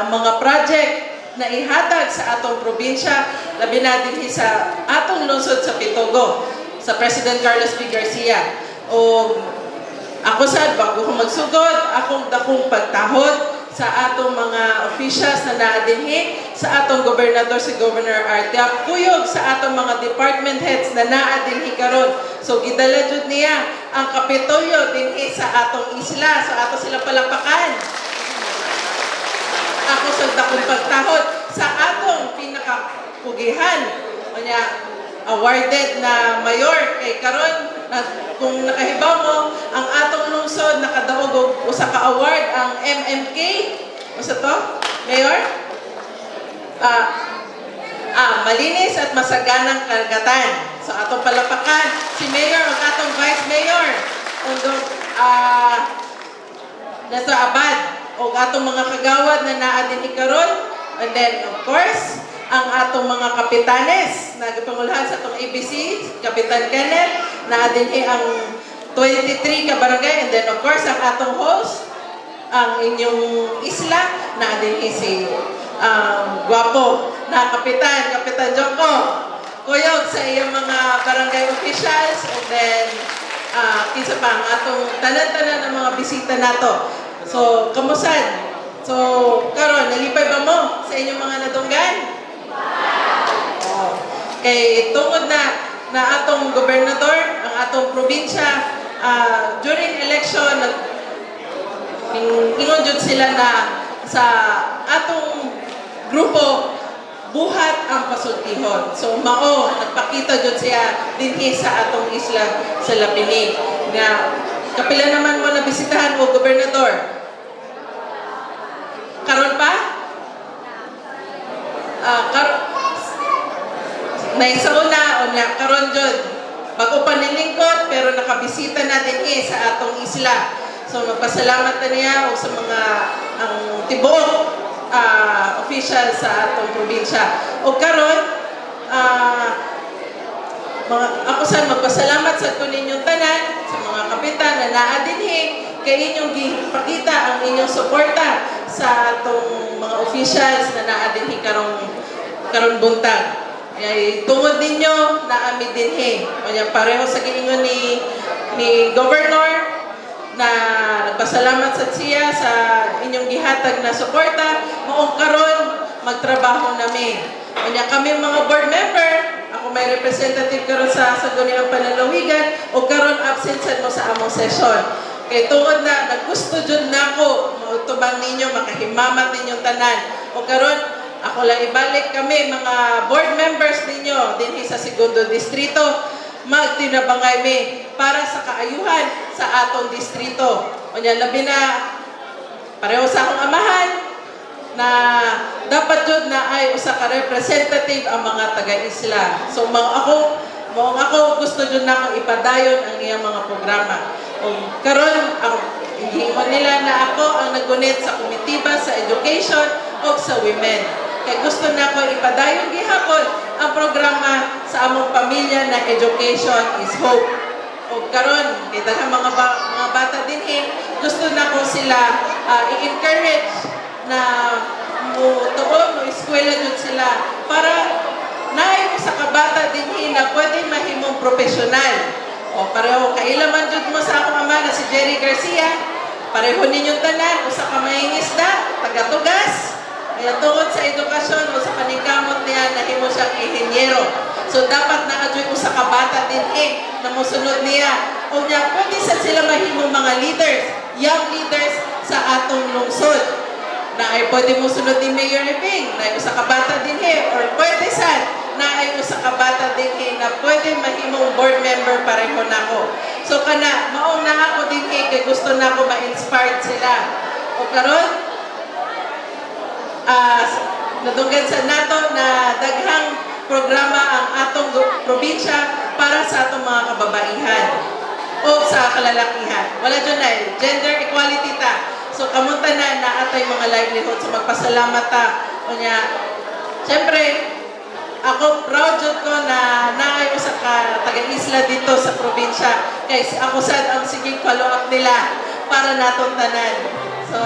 ang mga project na ihatag sa atong probinsya, labi na dinhi sa atong lungsod sa Pitogo sa President Carlos P. Garcia. O ako sad, bago ko magsugod, akong dakong pagtahod sa atong mga officials na naa dinhi, sa atong gobernador si Governor Art Yap, kuyog sa atong mga department heads na naa dinhi karon. So gidala jud niya ang Kapitolyo dinhi sa atong isla. So ato sila palakpakan. Ako sa dakong pagtahod sa atong pinakapugihan. Unya, awarded na mayor kay karon na, kung nakahibaw mo ang atong lungsod nakadaog og usa ka award, ang MMK. Usa to, mayor, malinis at masaganang karagatan. So atong palapakan si mayor ug atong vice mayor undong nasa abad o atong mga kagawad na naa dinhi karon, and then of course ang atong mga kapitanes na gipangulahan sa atong ABC, Kapitan Kenneth, naa dinhi ang 23 ka barangay, and then of course ang atong host, ang inyong isla, naa dinhi si gwapo na kapitan, Kapitan Joko, kuyog sa iyong mga barangay officials, and then kinsa pa ang atong tanan-tanan ng mga bisita nato. So, kamusan? So, karon nalipay ba mo sa inyong mga nadunggan? Oh. Kay tungod na na atong gobernador, ang atong probinsya, during election, ingon jud sila na sa atong grupo buhat ang pasultihon. So mao nagpakita jud siya dinhi sa atong isla sa Lapinig nga kapila naman mo na bisitahan o gobernador? Nay sa una, unya karon jud bago pa nilingkod pero nakabisita na dinhi sa atong isla. So magpasalamat na niya o sa mga ang tibuok official sa atong probinsya. O karon mga ako sa magpasalamat sa ko ninyong tanan, sa mga kapitan na naa dinhi kay inyong gipakita ang inyong suporta sa atong mga officials na naa dinhi karong karon buntag. Ay tungod ninyo naa mi dinhi. Kanya pareho sa giingon ni Governor na nagpasalamat sa siya sa inyong gihatag na suporta, maong karon magtrabaho nami. Kanya kami mga board member, ako may representative karon sa Sangguniang Panlalawigan o karon absent sad mo sa among session. Kay tungod na naggusto jud nako mautubang ninyo, makahimamat ninyong tanan. O karon ako lang ibalik kami mga board members ninyo dinhi sa segundo distrito, magtinabangay mi para sa kaayuhan sa atong distrito. Unya labi na pareho sa akong amahan na dapat jud na ay usa ka representative ang mga taga-isla. So mga ako, mao ako gusto jud nako ipadayon ang iyang mga programa. Ug karon ako giingon nila na ako ang naggunit sa komitiba sa education o sa women. Kay gusto nako ipadayon gihapon ang programa sa among pamilya na Education is Hope. O karon kay daghang mga bata dinhi, gusto nako sila i-encourage na mo tuon mo eskwela jud sila para naay mo sa kabata dinhi na pwede mahimong profesional. O pareho kaila man jud mo sa akong ama na si Jerry Garcia, pareho ninyong tanan usa ka mangingisda, taga-tugas. Kaya tungod sa edukasyon o sa paningkamot niya, nahimo siyang inhinyero. So dapat naa juy usa ka bata dinhi na mosunod niya. O niya, pwede sad sila mahimong mga leaders, young leaders sa atong lungsod. Na ay pwede mo sunod ni Mayor Eping, na ay usa ka bata dinhi, or pwede sad na ay usa ka bata dinhi na pwede mahimong board member pareho nako. So kana maong na ako dinhi kay gusto nako ma-inspired sila. O karon nadunggan sa nato na daghang programa ang atong probinsya para sa atong mga kababaihan o sa kalalakihan. Wala dyan na, gender equality ta. So kamunta na na atay mga livelihood. So magpasalamat ta. Unya, syempre, ako proud jud ko na naay usa ka taga-isla dito sa probinsya. Kay ako sad ang siging follow up nila para natong tanan. So,